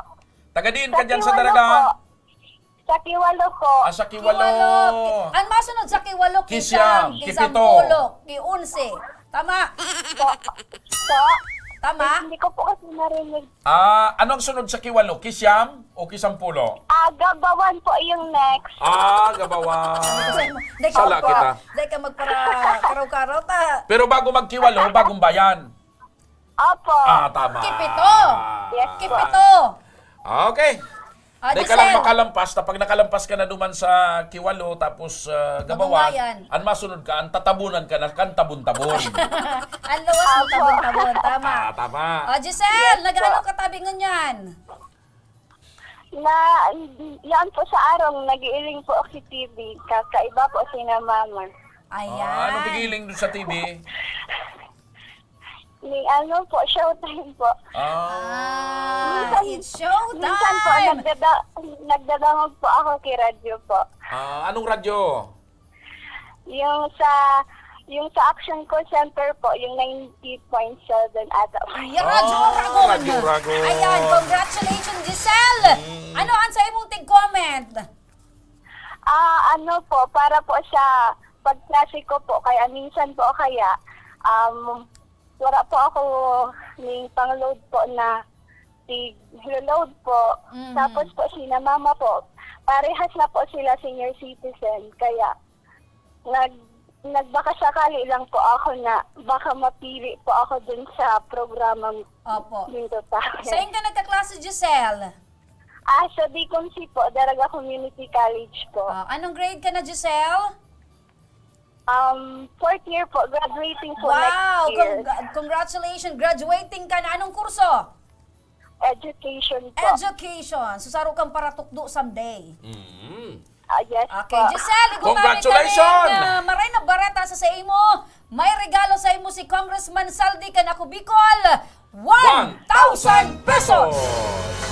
Taga diin Sa ka dyan sa Kiwalo Daraga? po. Sa Kiwalo po. Ah, sa Kiwalo. Kiwalo. Ki-, ang masunod sa Kiwalo, Kisyam, Kisyam, Kipito. Kisampolo, Kiunse. Tama? Po. Po. Tama? Hindi ko po kasi narinig. Ah, anong sunod sa Kiwalo? Kisyam o Kisampulo? Ah, Gabawan po yung next. Ah, Gabawan. Dahil ka Sala magpara-, kita. dahil ka magpara-karaw-karaw ta. Pero bago magkiwalo, bagong bayan. Opo. Ah, tama. Kipito. Yes po. Kipito. Okay. Ah, Dahil ka lang Giselle. makalampas, ta pag nakalampas ka na duman sa Kiwalo, tapos ah, Gabawan, Gabawan. An masunod ka, an tatabunan ka na, kan tabon-tabon. Ang luwas mo, Opo. tabon-tabon. Tama. Ah, tama. Oh, Giselle, Yes nag-ano po. ka tabi ngunyan? Na, yan po sa arong, nag-iiling po ako si T V. Kakaiba po sina mama. Ayan. Ah, anong pigiling doon sa T V? Ni ano po, Showtime po. Ah, Minsan, it's show minsan po, time! nagdada-, nagdadangog po ako kay radyo po. Ah, anong radyo? Yung sa, yung sa Action Call Center po, yung ninety point seven ata po. Ayan, Ah, Radyo Oragon. Radyo Oragon. Ayan, congratulations, Giselle! Mm. Ano ang sa imong tig-comment? Ah, ano po, para po sa pagtrafiko po, kaya minsan po kaya, um, wala po ako ning pang-load po na tig-load po. Mhm. Tapos po, sina mama po, parehas na po sila senior citizen. Kaya, nag-, nagbakasakali lang po ako na baka mapili po ako dun sa programang Opo. Mindotahan. Saan ka nagkaklase, Giselle? Ah, sa Deacon C po, Daraga Community College po. Ah, anong grade ka na, Giselle? Um, fourth year po, graduating po Wow! next year. Cong-, congratulations! Graduating ka na. Anong kurso? Education po. Education. So, saro kang paratukdo someday. Mm. Ah, yes Okay, po. Giselle, igwa kami Congratulations! kaning, ah, maray na bareta sa, sa imo. May regalo sa imo si Congressman Saldi kan Ako Bicol. One thousand pesos!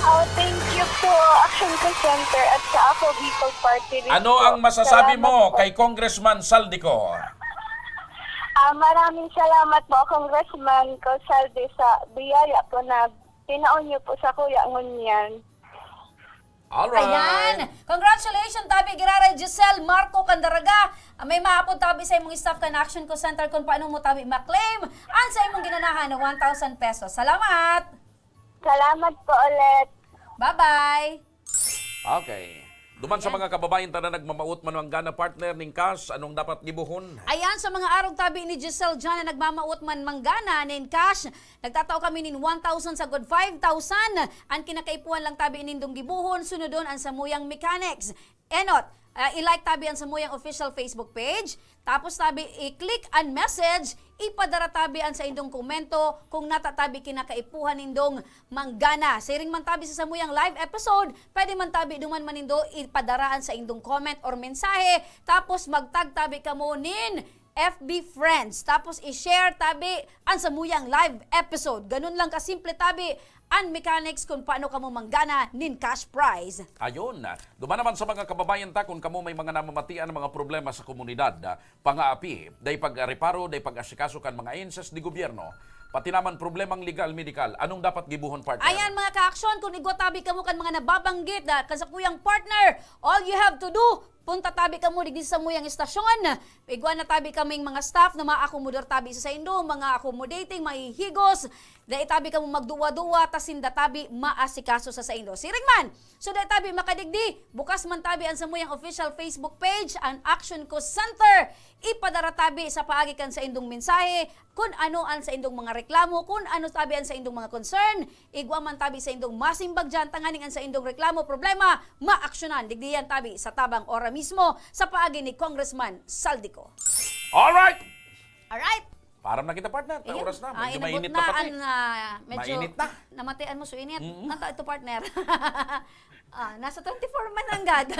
Oh, thank you po, Action Call Center at sa Ako Bicol Party List Ano po. ang masasabi Salamat mo po. kay Congressman Saldico? Ah, maraming salamat po, Congressman Saldi, sa biyaya po na tinaon niyo po sa kuya ngunyan. Alright. Ayan. Congratulations, tabi giraray Giselle Marco Candaraga. Ah, may maapod tabi sa imong staff kan Action Call Center kung paano mo tabi ma-claim ang sa imong ginanahan na one thousand pesos. Salamat! Salamat po ulit. Bye-bye! Okay. Duman sa Ayan. mga kababayan ta na nagmamawot man manggana, partner, ning cash, anong dapat gibohon? Ayan, sa mga arog tabi ni Giselle dyan na nagmamawot man manggana nin cash, nagtatao kami nin one thousand sagod five thousand. An kinakaipuhan lang tabi nindong gibohon, sunodon an samuyang mechanics. Enot, ah, i-like tabi an samuyang official Facebook page. Tapos tabi, i-click an message, ipadara tabi an saindong komento kung nata tabi kinakaipuhan nindong manggana. Siring man tabi sa samuyang live episode, pwede man tabi duman man nindo ipadara an saindong comment or mensahe. Tapos mag-tag tabi kamo nin F B friends. Tapos i-share tabi an samuyang live episode. Ganun lang kasimple tabi an mechanics kung paano kamo manggana nin cash prize. Ayun. Duman naman sa mga kababayan ta, kung kamo may mga namamatian na mga problema sa komunidad, ah, pangaapi, dai pag-areparo, dai pag-asikaso kan mga ahensiyas de gobyerno, pati naman problemang legal, medikal, anong dapat gibohon, partner? Ayan, mga ka-aksyon, kung igwa tabi kamo kan mga nababanggit, ah, kan sakuyang partner, all you have to do, punta tabi kamo digdi sa samuyang estasyon. Igwa na tabi kaming mga staff na maakomodar tabi sa saindo, mga accommodating, mahihigos. Dai tabi kamo magduwa-duwa, ta sinda tabi maasikaso sa saindo. Siring man, so dai tabi makadigdi, bukas man tabi an samuyang official Facebook page, an Action Call Center. Ipadara tabi sa paagi kan saindong mensahe, kun ano an saindong mga reklamo, kun ano tabi an saindong mga concern, igwa man tabi saindong masimbag diyan, tanganing an saindong reklamo, problema, maaksyonan. Digdi yan tabi sa tabang ora mismo, sa paagi ni Congressman Saldico. Alright! Alright! Paaram na kita, partner. Ta Ayan. oras na. Ah, Medyo inabot mainit na na pati. Ang, ah, medyo Mainit na. Namatian mo so init. Mm. Nata ito, partner. Ah, nasa twenty-four man nanggad.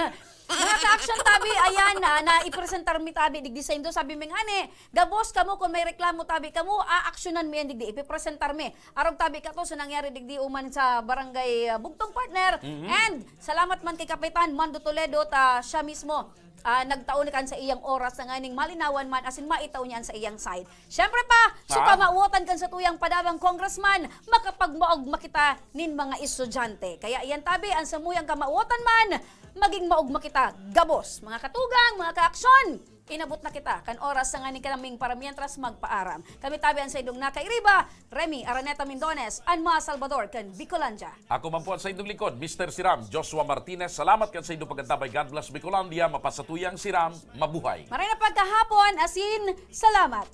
Mga ka-action tabi, ayan na, na ipresentar mi tabi digdi saindo, sabi mi ngani, gabos kamo kun may reklamo tabi kamo, aaksyonan mi yan digdi, ipipresentar mi. Arog tabi kato sa nangyari digdi uman sa barangay, ah, Bugtong, partner. Mhm. And salamat man kay Kapitan Mando Toledo, ta siya mismo, ah, nagtao ni kan sa iyang oras na nganing malinawan man asin maitao niyan sa iyang side. Siyempre pa, so Ah. kamawotan kan satuyang padabang congressman, makapagmaogma kita nin mga estudyante. Kaya iyan tabi, ang samuyang kamawotan man, maging maogma kita gabos. Mga katugang, mga kaaksyon, inabot na kita kan oras sa nganing kanaming para mientras magpaaram. Kami tabi ang saindong nakairiba, Remy Araneta Mindones, an mga Salvador kan Bicolandia. Ako man po ang saindong likod, Mister Siram, Joshua Martinez. Salamat kan saindong pag-antabay. God bless Bicolandia. Mapasatuyang Siram. Mabuhay. Maray na pagkahapon, asin salamat.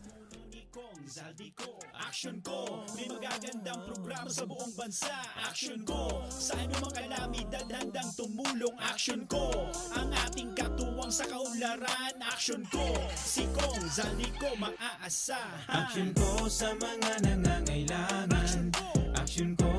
Kong Zaldi ko, action ko. May magagandang programa sa buong bansa. Action ko, sa anumang kalamidad handang tumulong. Action ko, ang ating katuwang sa kaunlaran. Action ko, si Kong Zaldi ko maaasahan. Action ko sa mga nangangailangan. Action ko,